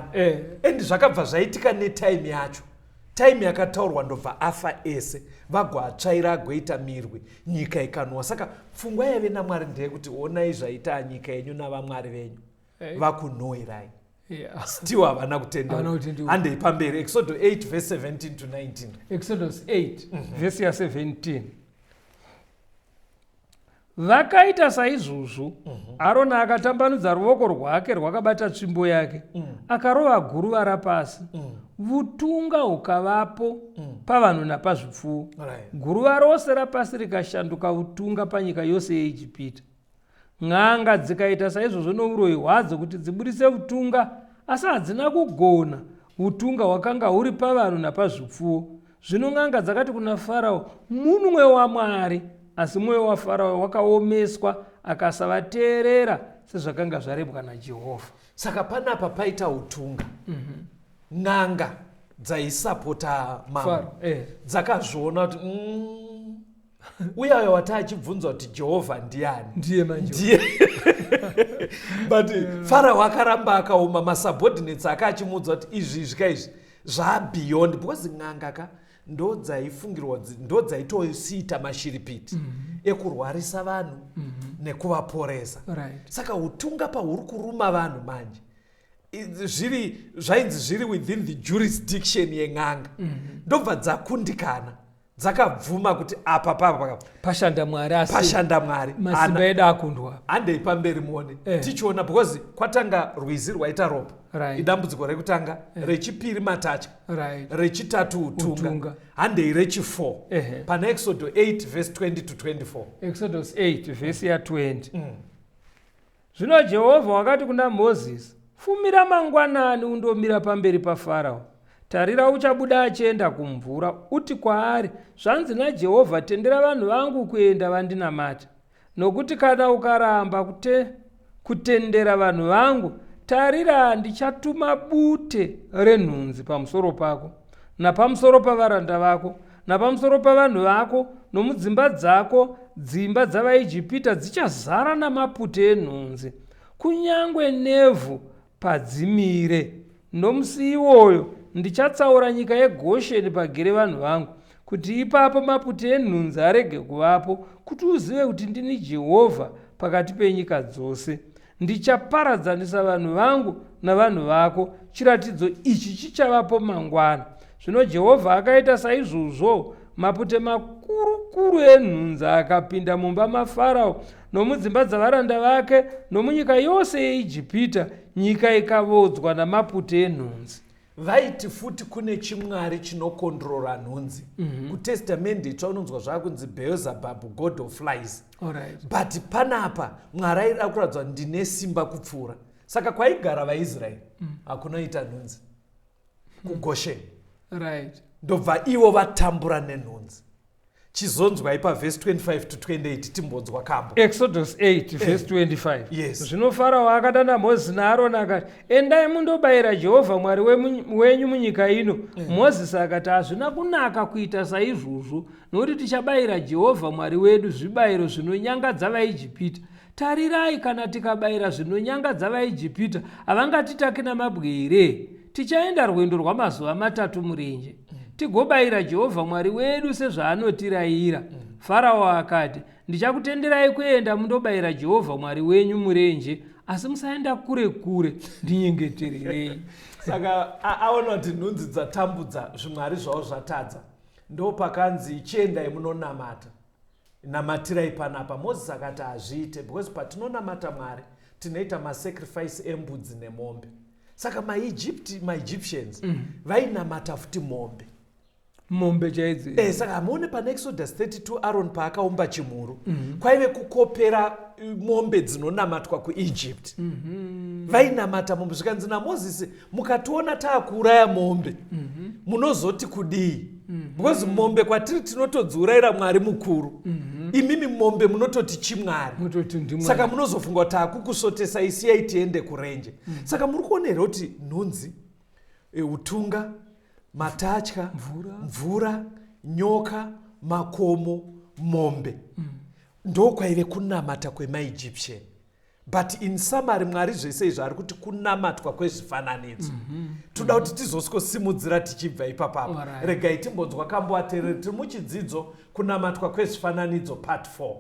And zvakabva zvaitika netime yacho, time yakataurwa, ndobva afa ese, vagoatsvaira agoita mirwi, nyika ikanwa. Saka pfungwa yaive naMwari ndeyekuti onai zvaita nyika yenyu navamwari venyu, vakunhuwirai. Still havana Havana kutendeuka. kutendeuka. Handei pamberi, Exodo 8 verse 17 to 19. Exodus 8 vhesi ya17. Vakaita saizvozvo. Aroni akatambanudza ruoko rwake rwakabata tsvimbo yake, akarova guruva rapasi, vutunga hukavapo pavanhu napazvipfuwo. Guruva rose rapasi rikashanduka utunga panyika yose yeIjipita. N'anga dzikaita saizvozvo nouroyi hwadzo kuti dzibudise utunga, asi hadzina kugona. Utunga hwakanga huri pavanhu napazvipfuwo. Zvino n'anga dzakati kuna Farao, Munwe waMwari. Asi mwoyo waFarao wakaomeswa, akasavateerera sezvakanga zvarebwa naJehovha. Saka panapa paita utunga. N'anga dzaisapota mambo Farao, dzakazviona kuti uyayo wati achibvunza kuti Jehovha ndiani, ndiye manje. Ndiye. But Farao akaramba akaoma. Masubordinates ake achimuudza kuti izvi izvi ka izvi zvabeyond, because n'anga ka ndo dzaifungirwa ndo dzaitosiita mashiripiti ekurwarisa vanhu nekuvaporesa. Saka utunga pahuri kuruma vanhu manje, zviri zvainzi zviri within the jurisdiction yen'anga. Ndobva dzakundikana, dzakabvuma kuti apa papa pashanda Mwari, asi pashanda Mwari. Masimba edu akundwa. Handei pamberi muone. Tichiona, because kwatanga rwizi rwaita ropa, idambudziko rekutanga. Rechipiri matatya. Rechitatu utunga. Utunga. Handei rechi4, pana Exodo 8 verse 20 to 24. Exodus 8 vhesi ya20. Zvino Jehovha wakati kuna Mozisi, Fumira mangwanani undomira pamberi paFarao. Tarira, uchabuda achienda kumvura. Uti kwaari, Zvanzi naJehovha, Tendera vanhu vangu kuenda vandinamate. Nokuti kana ukaramba kutendera vanhu vangu, tarira, ndichatuma bute renhunzi pamusoro pako napamusoro pavaranda vako napamusoro pavanhu vako nomudzimba dzako. Dzimba dzavaIjipita dzichazara namapute enhunzi, kunyange nevhu padzimire. Nomusi iwoyo ndichatsaura nyika yeGosheni pagere vanhu vangu, kuti ipapo mapute enhunzi arege kuvapo, kuti uzive kuti ndini Jehovha pakati penyika dzose. Ndichaparadzanisa vanhu vangu navanhu vako. Chiratidzo ichi chichavapo mangwana. Zvino Jehovha akaita saizvozvo. Mapute makuru kuru enhunzi akapinda mumba maFarao nomudzimba dzavaranda vake nomunyika yose yeIjipita, nyika ikavodzwa namapute enhunzi. Vaiti futi kune chimwari chinokondrora nhunzi. Kutestamende itsva unonzwa zvaakunzi Beelzebub, god of flies. But panapa Mwari aida kuratidza kuti ndine simba kupfuura. Saka kwaigara vaIsraeri hakunoita nhunzi kuGosheni. Ndobva ivo vatambura nenhunzi. Chizonzwai pavhesi 25 to 28 timbonzwa kambo. Exodus 8 vhesi 25. Yes. Zvino Farao akadana Mozisi naAroni akati, Endai mundobayira Jehovha Mwari wenyu munyika ino. Mozisi akati, Hazvina kunaka kuita saizvozvo, nokuti tichabayira Jehovha Mwari wedu zvibayiro zvinonyangadza vaIjipita. Tarirai, kana tikabayira zvinonyangadza vaIjipita, havangatitaki namabwe here? Tichaenda rwendo rwamazuva matatu murenje, tigobayira Jehovha Mwari wedu sezvaanotirayira. Farao akati, Ndichakutenderai kuenda mundobayira Jehovha Mwari wenyu murenje, asi musaenda kure kure, ndinyengetererei. Saka aona kuti nhunzi dzatambudza, zvimwari zvavo zvatadza, ndopakanzi chiendai munonamata. Namatirai panapa. Moses akati hazviite because patinonamata Mwari tinoita masacrifice embudzi nemombe. Saka maEgypt, maEgyptians vainamata futi mombe. Mombe chaidzo. Saka hamuone pana Exodus 32 Aaron paakaumba chimhuru. Kwaive kukopera mombe dzinonamatwa kuEgypt. Vainamata mombe, zvikanzi naMoses, mukationa taakuuraya mombe, munozoti kudii? Because mombe kwatiri tinotodziurayira Mwari mukuru. Imimi mombe munototi chimwari. Munototi ndimwari. Saka munozofunga kuti taakukusotesa, isiyai tiende kurenje. Saka muri kuona here kuti nhunzi, utunga, matatya, mvura, nyoka, makomo, mombe. Ndokwaive kunamata kwemaEgyptian. But in summary, Mwari zvese izvi ari kuti kunamatwa kwezvifananidzo. Toda kuti tizoswosimudzira tichibva ipapapa. Regai timbonzwa kambo aterere. Tiri muchidzidzo kunamatwa kwezvifananidzo part 4.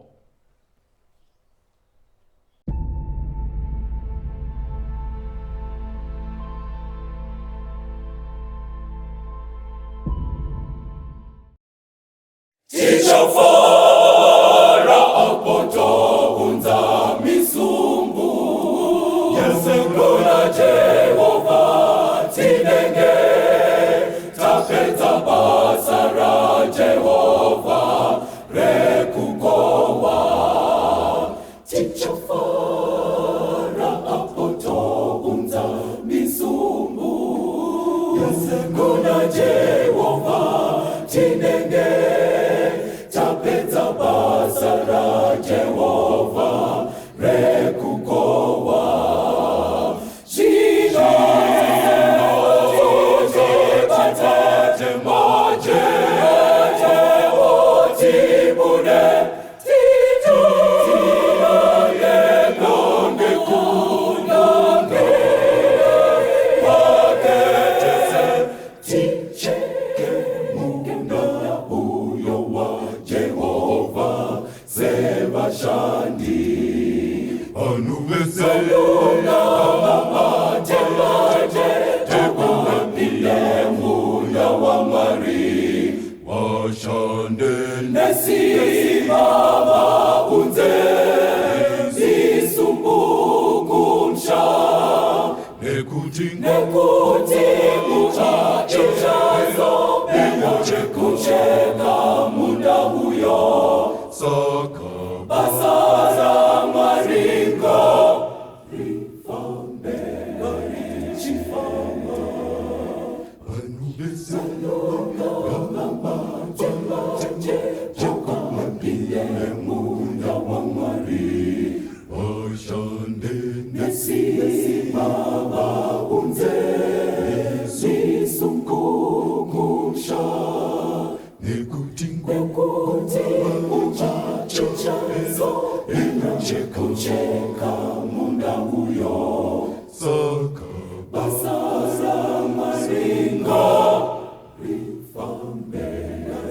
Tichafara apo tounza misumbu yese kuna Jehova, tinenge tapedza basa raJehova rekukohwa. Tichafara apo tounza misumbu yese kuna Jehova, tinenge tapedza basa raJehova rekukohwa. Zvino tibude ticheke munda uyo waJehova sevashandi. Vanhu vese tekuvapinde munda waMwari, vashande nesimba, vaunze misumbu kumusha, nekuti nguva ichazopera kucheka munda uyo. Saka basa raMwari ngarifambe richifamba. Vanhu vese tekuvapinde munda waMwari, vashande nesimba, vaunze misumbu kumusha, nekuti nguva ichazopera kucheka munda uyo. Saka basa raMwari ngarifambe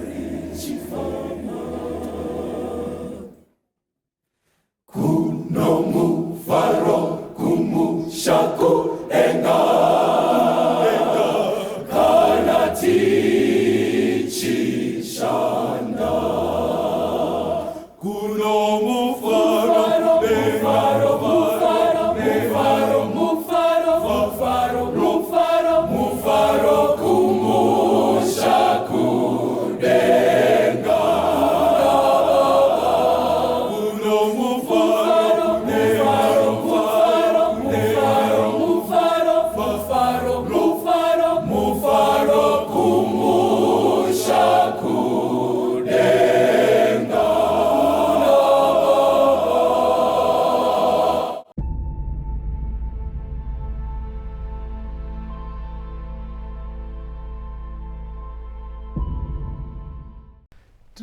richifamba. Kuno mufaro kumusha kudenga, kana tichishanda. Kuno mufaro, mufaro.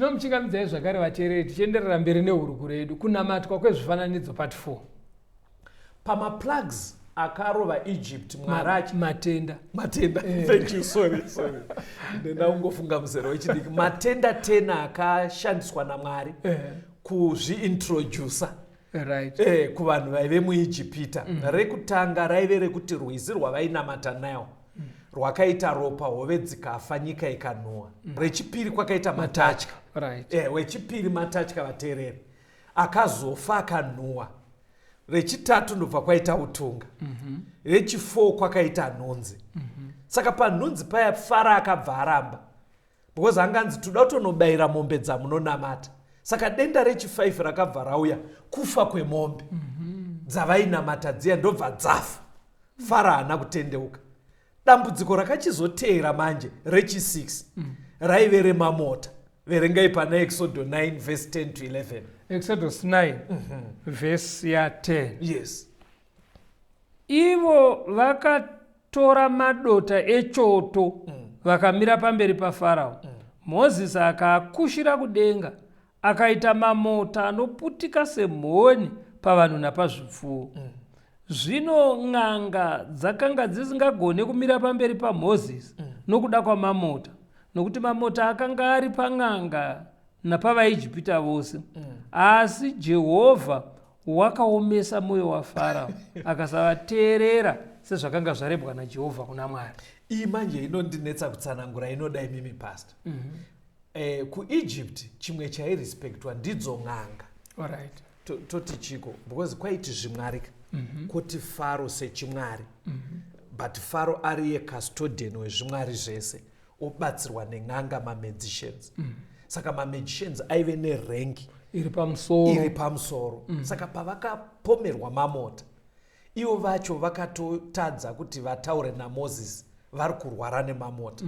Tinomuchingamidzai zvakare vateereri tichienderera mberi nehurukuro yedu kunamatwa kwezvifananidzo part 4. Pamaplugs akarova Egypt Mwari achi matenda. Matenda. Thank you, sorry, sorry. Ndenda kungofunga muzero wechidiki. Matenda 10 akashandiswa naMwari kuzviintrodusa kuvanhu vaive muIjipita. Rekutanga raive rekuti rwizi rwavainamata Nile rwakaita ropa, hove dzikafa, nyika ikanhuhwa. Rechipiri kwakaita matatya. Wechipiri matatya, vateereri, akazofa akanhuhwa. Rechitatu ndobva kwaita utunga. Rechi4 kwakaita nhunzi. Saka panhunzi paya Fara akabva aramba because anganzi toda kutonobayira mombe dzamunonamata. Saka denda rechi5 rakabva rauya, kufa kwemombe dzavainamata dziya, ndobva dzafa. Fara haana kutendeuka. Dambudziko rakachizoteera manje rechi6 raive remamota. Verengai pana Exodo 9 verse 10 to 11. Exodus 9 vhesi ya10. Yes. Ivo vakatora madota echoto vakamira pamberi paFarao. Mozisi akaakushira kudenga, akaita mamota anoputika semhoni pavanhu napazvipfuwo. Zvino n'anga dzakanga dzisingagone kumira pamberi paMozisi nokuda kwamamota, nokuti mamota akanga ari pan'anga napavaIjipita vose. Asi Jehovha wakaomesa mwoyo waFarao, akasavateerera sezvakanga zvarebwa naJehovha kuna Mwari. Iyi manje inondinetsa kutsanangura, inoda imimi, pastor. KuEgypt chimwe chairespektwa ndidzo n'anga. Toti chiko, because kwaiti zvimwarika, kwoti Faro sechimwari, but Faro ariye custodian wezvimwari zvese, obatsirwa nen'anga, mamagicians. Saka mamagicians aive nerank iri pamusoro. Iri pamusoro. Saka pavakapomerwa mamota, ivo vacho vakatotadza kuti vataure naMozisi vari kurwara nemamota.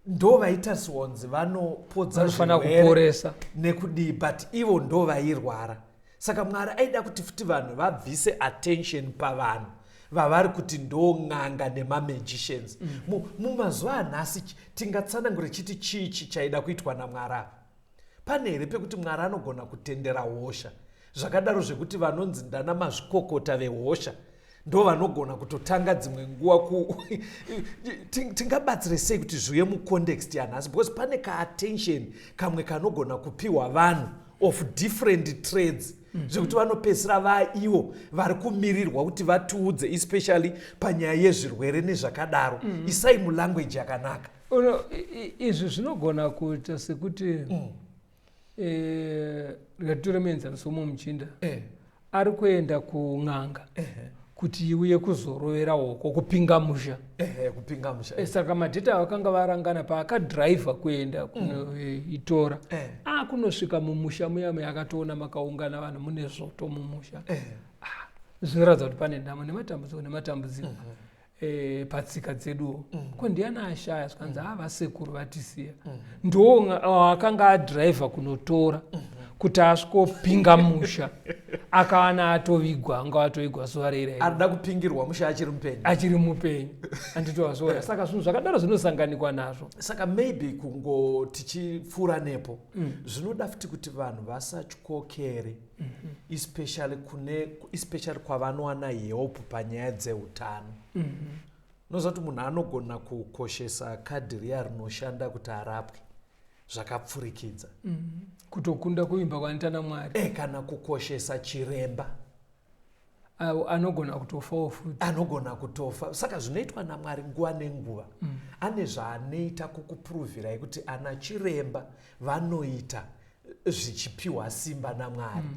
Ndo vaitariswa kunzi vanopodza vanofanira zvirwere kuporesa nekudii, but ivo ndo vairwara. Saka Mwari aida kuti futi vanhu vabvise attention pavanhu vavari kuti ndo n'anga nemamagicians. Mumazuva anhasi tingatsanangure chiti chii chaida kuitwa naMwari apa? Pane here pekuti Mwari anogona kutendera hosha zvakadaro zvekuti vanonzi ndana mazvikokota vehosha ndo vanogona kutotanga dzimwe nguva ku tingabatsire sei kuti zviuye mucontext yanhasi? Because pane kaattention kamwe kanogona kupiwa vanhu of different trades zvekuti vanopedzisira vaivo vari kumirirwa kuti vatiudze, especially panyaya yezvirwere nezvakadaro. Isai mulanguage yakanaka. Izvi zvinogona kuita sekuti rikatitore muenzaniso mumuchinda ari kuenda kun'anga kuti iuye kuzorovera hoko kupinga musha. Ehe, kupinga musha. Saka madheta vakanga varangana paakadhiraivha kuenda kunoitora. Akunosvika mumusha muya muya, akatoona makaungana vanhu, mune zvoto mumusha. Ah, zvinoratidza kuti pane nhamo nematambudziko nematambudziko. Patsika dzeduwo ko ndiani ashaya? Zvikanzi mm. Vasekuru vatisiya. Ndo akanga adhiraivha kunotora kuti asvikopinga musha, akawana atovigwa, anga atovigwa zuva reira. Arida kupingirwa musha achiri mupenyu. Achiri mupenyu, anditowazviona. Saka zvinhu zvakadaro zvinosanganikwa nazvo. Saka maybe kungo tichipfuura nepo, zvinoda futi kuti vanhu vasatyokere, especially kune, especially kwavanowana help panyaya dzeutano. Unoziva kuti munhu anogona kukoshesa kadhi riya rinoshanda kuti arapwe zvakapfurikidza kutokunda kuvimba kwanoita naMwari. Kana kukoshesa chiremba. Anogona kutofawo futi. Anogona kutofa. Saka zvinoitwa naMwari nguva nenguva, ane zvaanoita kukupuruvhirai kuti ana chiremba vanoita zvichipiwa simba naMwari.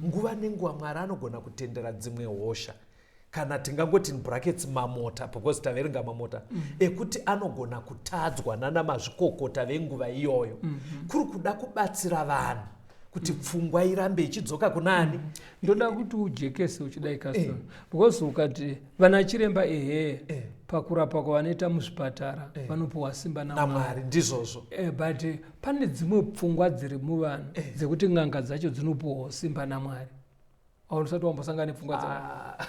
Nguva nenguva Mwari anogona kutendera dzimwe hosha, kana tingangoti in brackets mamota, because taverenga mamota ekuti anogona kutadzwa nana mazvikokota venguva iyoyo, kuri kuda kubatsira vanhu kuti pfungwa irambe ichidzoka kunani. Ndoda kuti ujekese uchidai, Caston, because ukati vana chiremba, ehe, pakurapa kwavanoita muzvipatara vanopiwa simba naMwari. NaMwari, ndizvozvo. But pane dzimwe pfungwa dziri muvanhu dzekuti n'anga dzacho dzinopiwawo simba naMwari. Ausati wambosangana nepfungwa dzakadaro? Ah.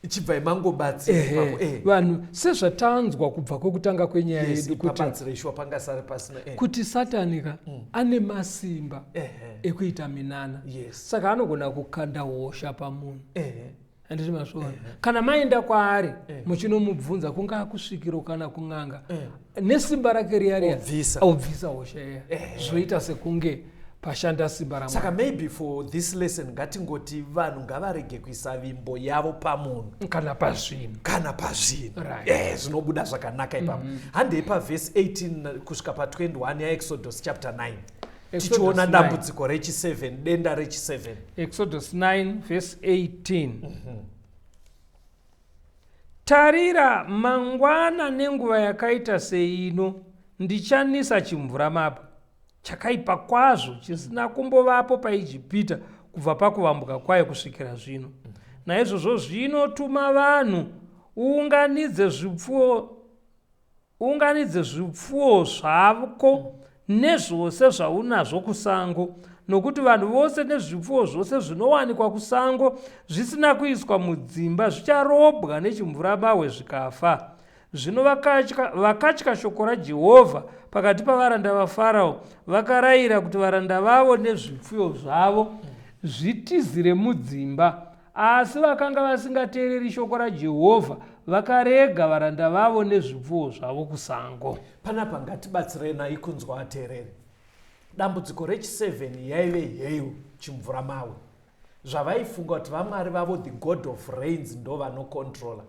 Ichibva imangobatsira ipapo. Vanhu sezvatanzwa kubva kwekutanga kwenyaya yedu kuti Ipabatsira ishuwa, pangasare pasina. Kuti Satani ka ane masimba ekuita minana. Saka anogona kukanda hosha pamunhu. Handiti mazviona? Kana maenda kwaari muchinomubvunza, kungaa kusvikiro kana kun'anga, nesimba rake riya riya Obvisa. Obvisa hosha iya, zvoita sekunge pashanda simba raMwari. Saka maybe for this lesson ngatingoti vanhu ngavarege kuisa vimbo yavo pamunhu kana pazvinhu. Kana pazvinhu. Zvinobuda zvakanaka ipapo. Handei pavhesi 18 kusvika pa21 yaExodus chapter 9. Exodus Tichiona 9. dambudziko rechi7, denda rechi7. Exodus 9 verse 18. Tarira, mangwana nenguva yakaita seino ndichanisa chimvuramabwe chakaipa kwazvo chisina kumbovapo paIjipita kubva pakuvambuka kwayo kusvikira zvino. Naizvozvo zvino tuma vanhu, uunganidze zvipfuwo zvako nezvose zvaunazvo kusango, nokuti vanhu vose nezvipfuwo zvose zvinowanikwa kusango zvisina kuiswa mudzimba zvicharobwa nechimvuramabwe zvikafa. Zvino vakatya shoko raJehovha pakati pavaranda vaFarao, vakarayira kuti varanda vavo nezvipfuyo zvavo zvitizire mudzimba. Asi vakanga vasingateereri shoko raJehovha, vakarega varanda vavo nezvipfuwo zvavo kusango. Panapa ngatibatsirei nai kunzwa ateereri. Dambudziko rechi7 yaive hail, chimvuramabwe. Zvavaifunga kuti vamwari vavo, the god of rains, ndo vanocontrola,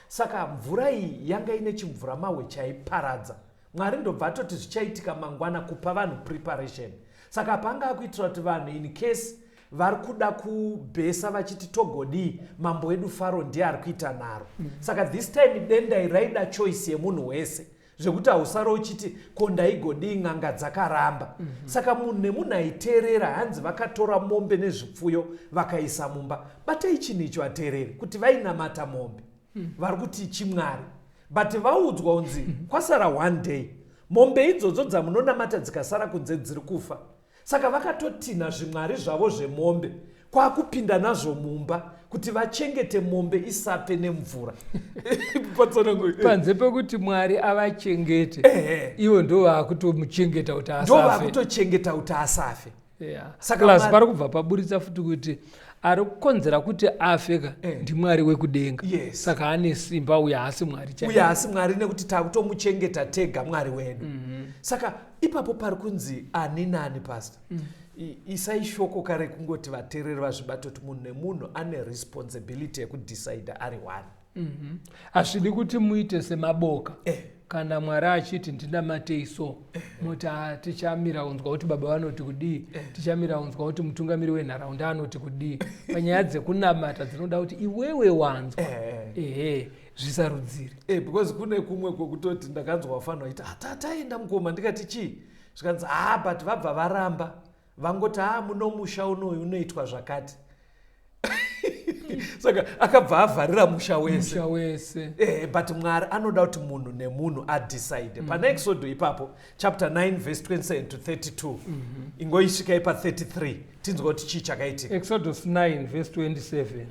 saka mvura iyi yanga ine chimvuramabwe chaiparadza. Mwari ndobva atoti zvichaitika mangwana, kupa vanhu preparation. Saka panga akuitira kuti vanhu, in case vari kuda kubhesa vachiti togodii, mambo wedu Faro ndiye ari kuita nharo. Saka this time denda iri raida choice yemunhu wese, zvekuti hausara uchiti ko ndaigodii, n'anga dzakaramba. Saka munhu nemunhu aiteerera, hanzi vakatora mombe nezvipfuyo vakaisa mumba. Batai chinhu icho ateereri, kuti vainamata mombe, vari kuti chimwari, but vaudzwa kunzi kwasara one day, mombe idzodzo dzamunonamata dzikasara kunze dziri kufa. Saka vakatotinha zvimwari zvavo zvemombe kwakupinda nazvo mumba kuti vachengete mombe isafe nemvura. Patsananguro. Panze pekuti Mwari avachengete, ivo ndo vakutomuchengeta kuti Ndo asafe. Vakutochengeta kuti asafe. Saka Plus pari kubva paburitsa futi kuti ari kukonzera kuti afe ka ndiMwari wekudenga. Saka ane simba uye haasi Mwari chaiye. Uye haasi Mwari, nekuti takutomuchengeta tega Mwari wedu. Saka ipapo pari kunzi ani nani, pastor, isai shoko kare kungoti vateereri vazvibate kuti munhu nemunhu ane responsibility yekudecida ari one. Hazvidi kuti muite semaboka. Kana Mwari achiti ndinamatei so, moti, "Ah, tichamira unzwa kuti baba vanoti kudii, tichamira unzwa kuti mutungamiri wenharaunda anoti kudii." Panyaya dzekunamata dzinoda kuti iwewe wanzwa, ehe, zvisarudzire. Because kune kumwe kwekutoti ndakanzwa vafanira vaiti, "Ah, taenda mukoma." Ndikati, "Chii?" Zvikanzi, "Ah, but vabva varamba, vangoti, ah, muno musha unoyu unoitwa zvakati." Saka akabva avharira musha wese. Musha wese. But Mwari anoda kuti munhu nemunhu adecide. Pana Exodo ipapo chapter 9 verse 27 to 32. Ingoisvikai pa33 tinzwa kuti chii chakaitika. Exodus 9 verse 27.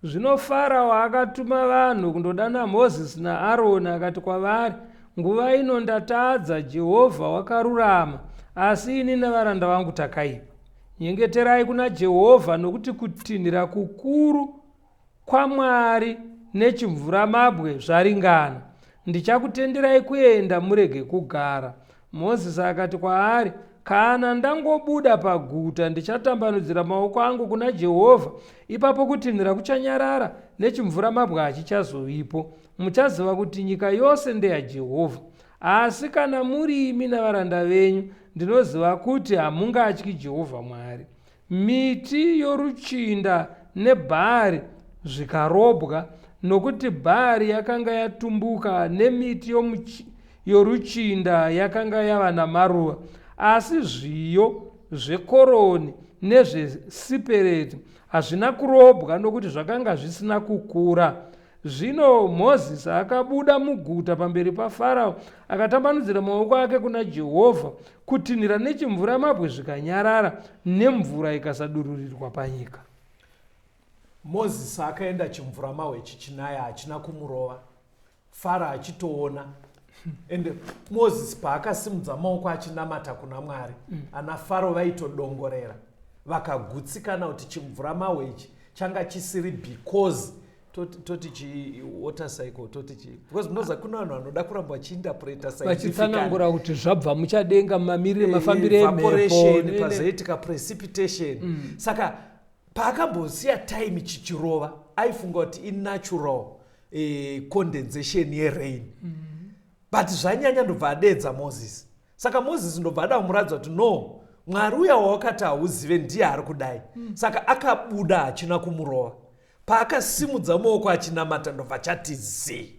Zvino Farao akatuma vanhu kundodana Mozisi naAroni, akati kwavari, "Nguva ino ndatadza. Jehovha wakarurama, asi ini navaranda vangu takaipa. Nyengeterai kuna Jehovha, nokuti kutinhira kukuru kwaMwari nechimvuramabwe zvaringana. Ndichakutenderai kuenda, murege kugara." Mozisi akati kwaari, "Kana ndangobuda paguta, ndichatambanudzira maoko angu kuna Jehovha. Ipapo kutinhira kuchanyarara, nechimvuramabwe hachichazovipo. Muchaziva kuti nyika yose ndeyaJehovha. Asi kana muri imi navaranda venyu, ndinoziva kuti hamungatyi Jehovha Mwari." Miti yoruchinda nebhari zvikarobwa, nokuti bhari yakanga yatumbuka nemiti yoruchinda yakanga yava namaruva. Asi zviyo zvekoroni nezvesipereti hazvina kurobwa, nokuti zvakanga zvisina kukura. Zvino Mozisi akabuda muguta pamberi paFarao, akatambanudzira maoko ake kuna Jehovha. Kutinhira nechimvuramabwe zvikanyarara, nemvura ikasadururirwa panyika. Mozisi akaenda chimvuramahwe chichinaya hachina kumurova, Faro achitoona. Ende Mozisi paakasimudza maoko achinamata kuna Mwari, ana Faro vaitodongorera vakagutsikana kuti chimvuramahwe ichi changa chisiri because toti chi water cycle, toti chi because munoziva kuna vanhu vanoda kuramba vachiinterpreta vachitsanangura kuti zvabva muchadenga mamirire mafambire emhepo pazoitika precipitation. Saka paakambosiya time chichirova aifunga kuti inatural condensation yerain. But zvanyanya ndobva adeedza Moses. Saka Moses ndobva ada kumuratidza kuti no, Mwari uya wawakati hauzive ndiye ari kudai. Saka akabuda hachina kumurova. Paakasimudza maoko achinamata ndobva chati zii.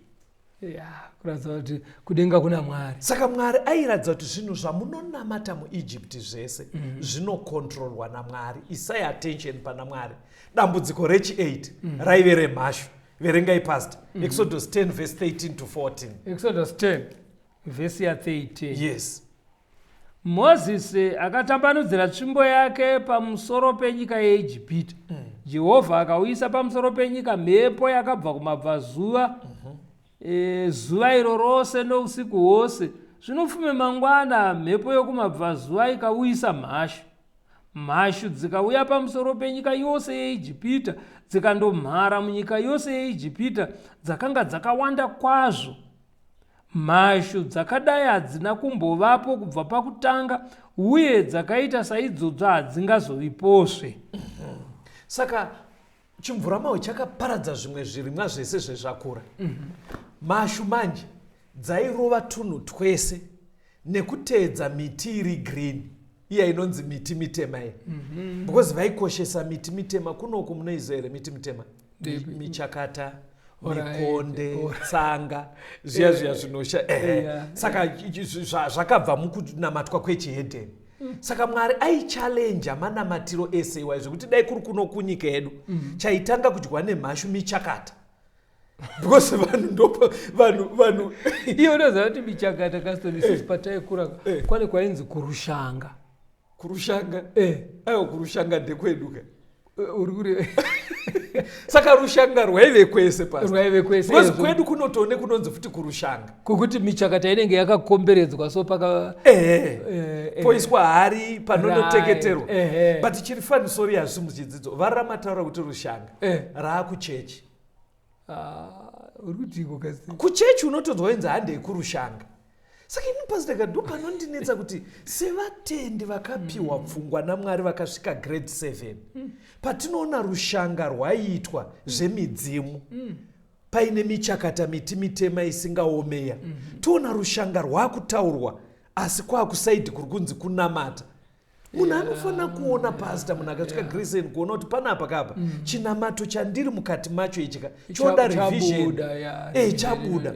Ya, kuratidza kuti kudenga kuna Mwari. Saka Mwari airatidza kuti zvinhu zvamunonamata muEgypt zvese zvinokontrolwa naMwari. Isai attention pana Mwari. Dambudziko rechi8 raive remhashu. Verengai, pastor. Exodus 10 verse 13 to 14. Exodus 10 vhesi ya13. Yes. Mozisi akatambanudzira tsvimbo yake pamusoro penyika yeIjipita. Jehovha akauyisa pamusoro penyika mhepo yakabva kumabvazuva zuva iro rose nousiku hwose. Zvino fume mangwana mhepo yokumabvazuva ikauyisa mhashu. Mhashu dzikauya pamusoro penyika yose yeIjipita dzikandomhara munyika yose yeIjipita, dzakanga dzakawanda kwazvo. Mhashu dzakadai hadzina kumbovapo kubva pakutanga, uye dzakaita saidzodzo hadzingazovipozve. Saka chimvuramahwe chakaparadza zvimwe zvirimwa zvese zvezvakura. Mhashu manje dzairova tunhu twese nekuteedza miti iri green, iya inonzi miti mitema iyi, because vaikoshesa miti mitema. Kunoku munoiziva here miti mitema? Michakata, mikonde, tsanga, zviya zviya zvinosha. Saka zvakabva mukunamatwa kwechihedheni. Saka Mwari aichallenja manamatiro ese iwayo, zvekuti dai kuri kuno kunyika yedu, chaitanga kudyiwa nemhashu michakata, because vanhu ndo vanhu Iye unoziva kuti michakata, Caston, isusu pataikura kwane kwainzi kurushanga. Kurushanga? Eh. Aiwa, kurushanga ndekwedu ka. Uri kuri? Saka rushanga rwaive kwese pasi. Rwaive kwese. Because Ezvo. Kwedu kunotoone kunonzi futi kurushanga. Kwekuti michakata inenge yakakomberedzwa, so paka Ehe. Poiswa hari panonoteketerwa. Right. But chiri funny, sorry, hazvisi muchidzidzo, varamataura kuti rushanga raakuchechi. Ah, uri kutiko, Caston? Kuchechi unotonzwa inzi handei kurushanga. Saka ini, pastor ka, ndo panondinetsa kuti sevatendi vakapiwa pfungwa naMwari vakasvika grade 7, patinoona rushanga rwaiitwa zvemidzimu paine michakata, miti mitema isingaomeya, toona rushanga rwaakutaurwa asi kwaakusaidi kuri kunzi kunamata. Munhu anofanira kuona, pastor, munhu akasvika grade 7 kuona kuti panapa kapa chinamato chandiri mukati macho ichika choda revision. Chabuda, ya, Chabuda.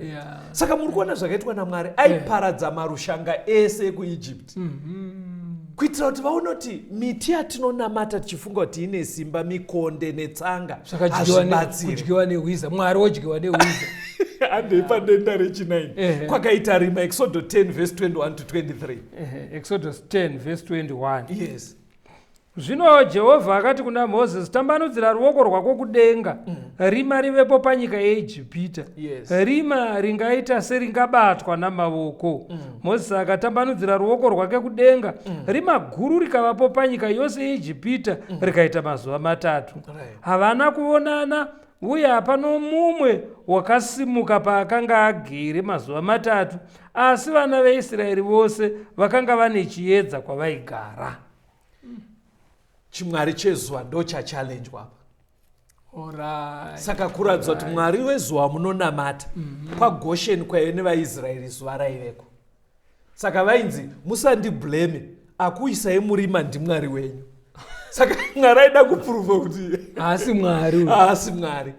Saka muri kuona zvakaitwa naMwari, aiparadza marushanga ese ekuEgypt kuitira kuti vaone kuti miti yatinonamata tichifunga kuti ine simba, mikonde netsanga, Zvakadyiwa hazvibatsiri. Kudyiwa nehwiza, Mwari wodyiwa nehwiza. Handei padenda rechi9. Kwakaita rima. Exodo 10 verse 21 to 23. Ehe, Exodus 10 verse 21. Yes. Zvino Jehovha akati kuna Mozisi, tambanudzira ruoko rwako kudenga, rima rivepo panyika yeIjipita, rima ringaita seringabatwa namavoko. Mozisi akatambanudzira ruoko rwake kudenga, rima guru rikavapo panyika yose yeIjipita, rikaita mazuva 3. Havana kuonana uye hapano mumwe wakasimuka paakanga agere mazuva 3, asi vana veIsraeri vose vakanga vane chiedza kwavaigara. Chimwari chezuva ndo chachallenjwa apa. Alright. Saka kuratidza kuti Mwari wezuva munonamata kwaGosheni kwaive nevaIsraeri, zuva raiveko. Saka vainzi musandiblame, akuisai murima ndiMwari wenyu. Saka Mwari aida kuprova kuti Haasi Mwari uyu. Haasi Mwari.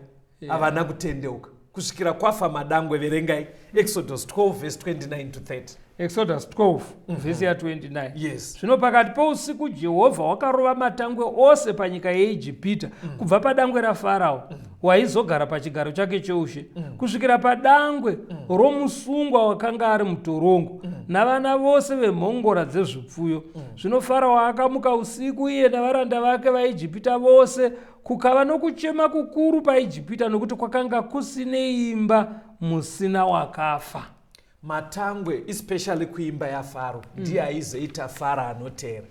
Havana kutendeuka kusvikira kwafa madangwe. Verengai Exodus 12 verse 29 to 30. Exodus 12 vhesi ya29. Yes. Zvino pakati pousiku Jehovha wakarova matangwe ose panyika yeIjipita, kubva padangwe raFarao waizogara pachigaro chake cheushe kusvikira padangwe romusungwa wakanga ari mutorongo. Navana vose vemhongora dzezvipfuyo. Zvino Farao akamuka usiku, iye navaranda vake vaIjipita vose, kukava nokuchema kukuru paIjipita, nokuti kwakanga kusine imba musina wakafa. Matangwe, especially kuimba yaFaro, ndiye aizoita Faro anotera,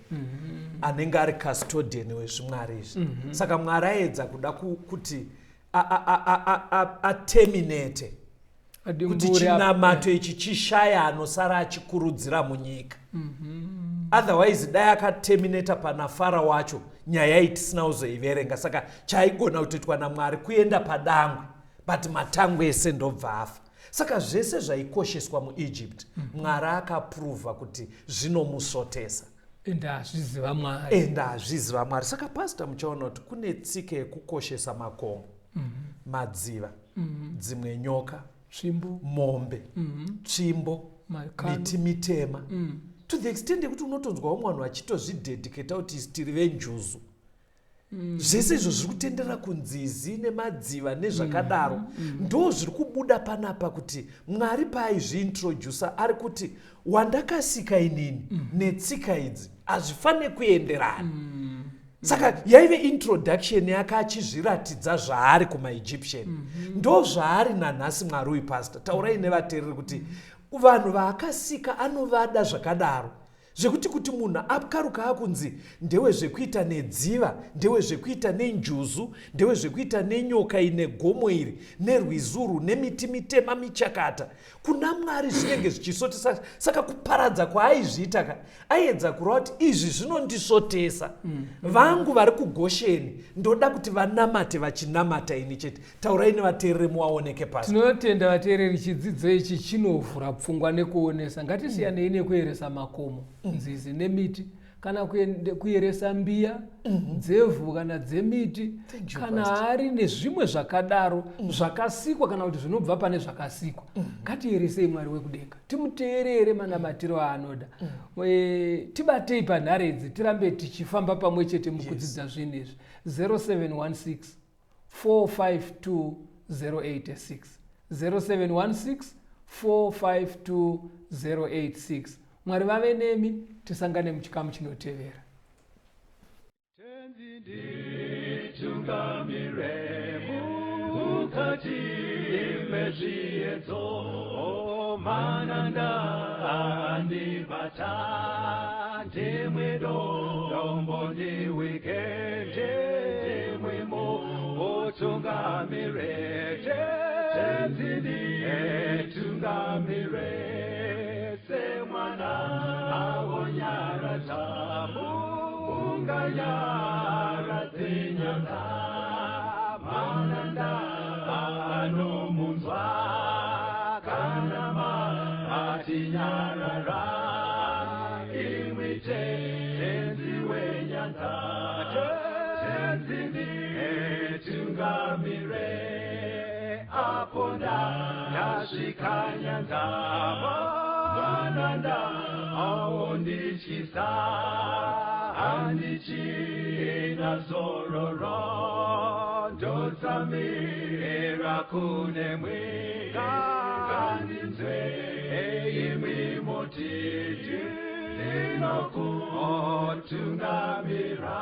anenge ari custodian wezvimwari izvi. Saka Mwari aedza kuda kuti aterminate kuti chinamato ichi chishaya anosara achikurudzira munyika. Otherwise dai akaterminata pana Faro wacho, nyaya iyi tisina kuzoiverenga. Saka chaigona kutoitwa naMwari kuenda padangwe, but matangwe ese ndobva afa. Saka zvese zvaikosheswa muEgypt, Mwari akapruvha kuti zvinomusvotesa. Ende hazviziva Mwari. Ende hazviziva Mwari. Saka pastor, muchaona kuti kune tsika yekukoshesa makomo, madziva, dzimwe nyoka, tsvimbo, mombe, tsvimbo, makano, miti mitema, to the extent yekuti unotonzwa vamwe vanhu vachitozvidedicata kuti isi tiri venjuzu. Zvese izvo zviri kutenderera kunzizi nemadziva nezvakadaro. Ndo zviri kubuda panapa kuti Mwari paaizviintrodusa ari kuti wandakasika inini netsika idzi hazvifaniri kuenderana. Saka yaive introduction yake achizviratidza zvaari kumaEgyptian. Ndo zvaari nanhasi Mwari uyu. Pastor, taurai nevateereri kuti vanhu vaakasika anovada zvakadaro, zvekuti kuti munhu akaruka akunzi ndewezvekuita nedziva, ndewezvekuita nenjuzu, ndewezvekuita nenyoka ine gomo iri nerwizuru nemiti mitema michakata, kuna Mwari zvinenge zvichisotesa. Saka kuparadza kwaaizviita ka, aiedza kureva kuti izvi zvinondisvotesa. Vangu vari kuGosheni ndoda kuti vanamate vachinamata ini chete. Taurai nevateereri muwaoneke pasi. Tinotenda vateereri. Chidzidzo ichi chinovhura pfungwa nekuonesa. Ngatisiyanei nekuyeresa makomo, nzizi nemiti, kana kuyeresa mbiya dzevhu kana dzemiti, Thank you, kana Pastor. hari nezvimwe zvakadaro zvakasikwa kana kuti zvinobva pane zvakasikwa. Ngatiyeresei Mwari wekudenga, timuteerere manamatiro aanoda. Tibatei panhare idzi, tirambe tichifamba pamwe chete mukudzidza zvinhu izvi. 0716 452 086, 0716 452 086. Mwari vave nemi, tisangane muchikamu chinotevera. Tenzi nditungamire mukati mezviedzo, mananda andibata, ndimwe dombo ndiwike, ndimwimo utungamire. Tenzi nditungamire semwana awonyaradza, unganyaradze nyanza, mananda anomunzwa kana matinyarara. Imwi Tenzi wenyanza, Tenzi nditungamire apo ndasvika nyanza, mananda aondityisa, handichina zororo, ndotsamira kunemwi. Ngandinzwe imwi motiti ndinokutungamira.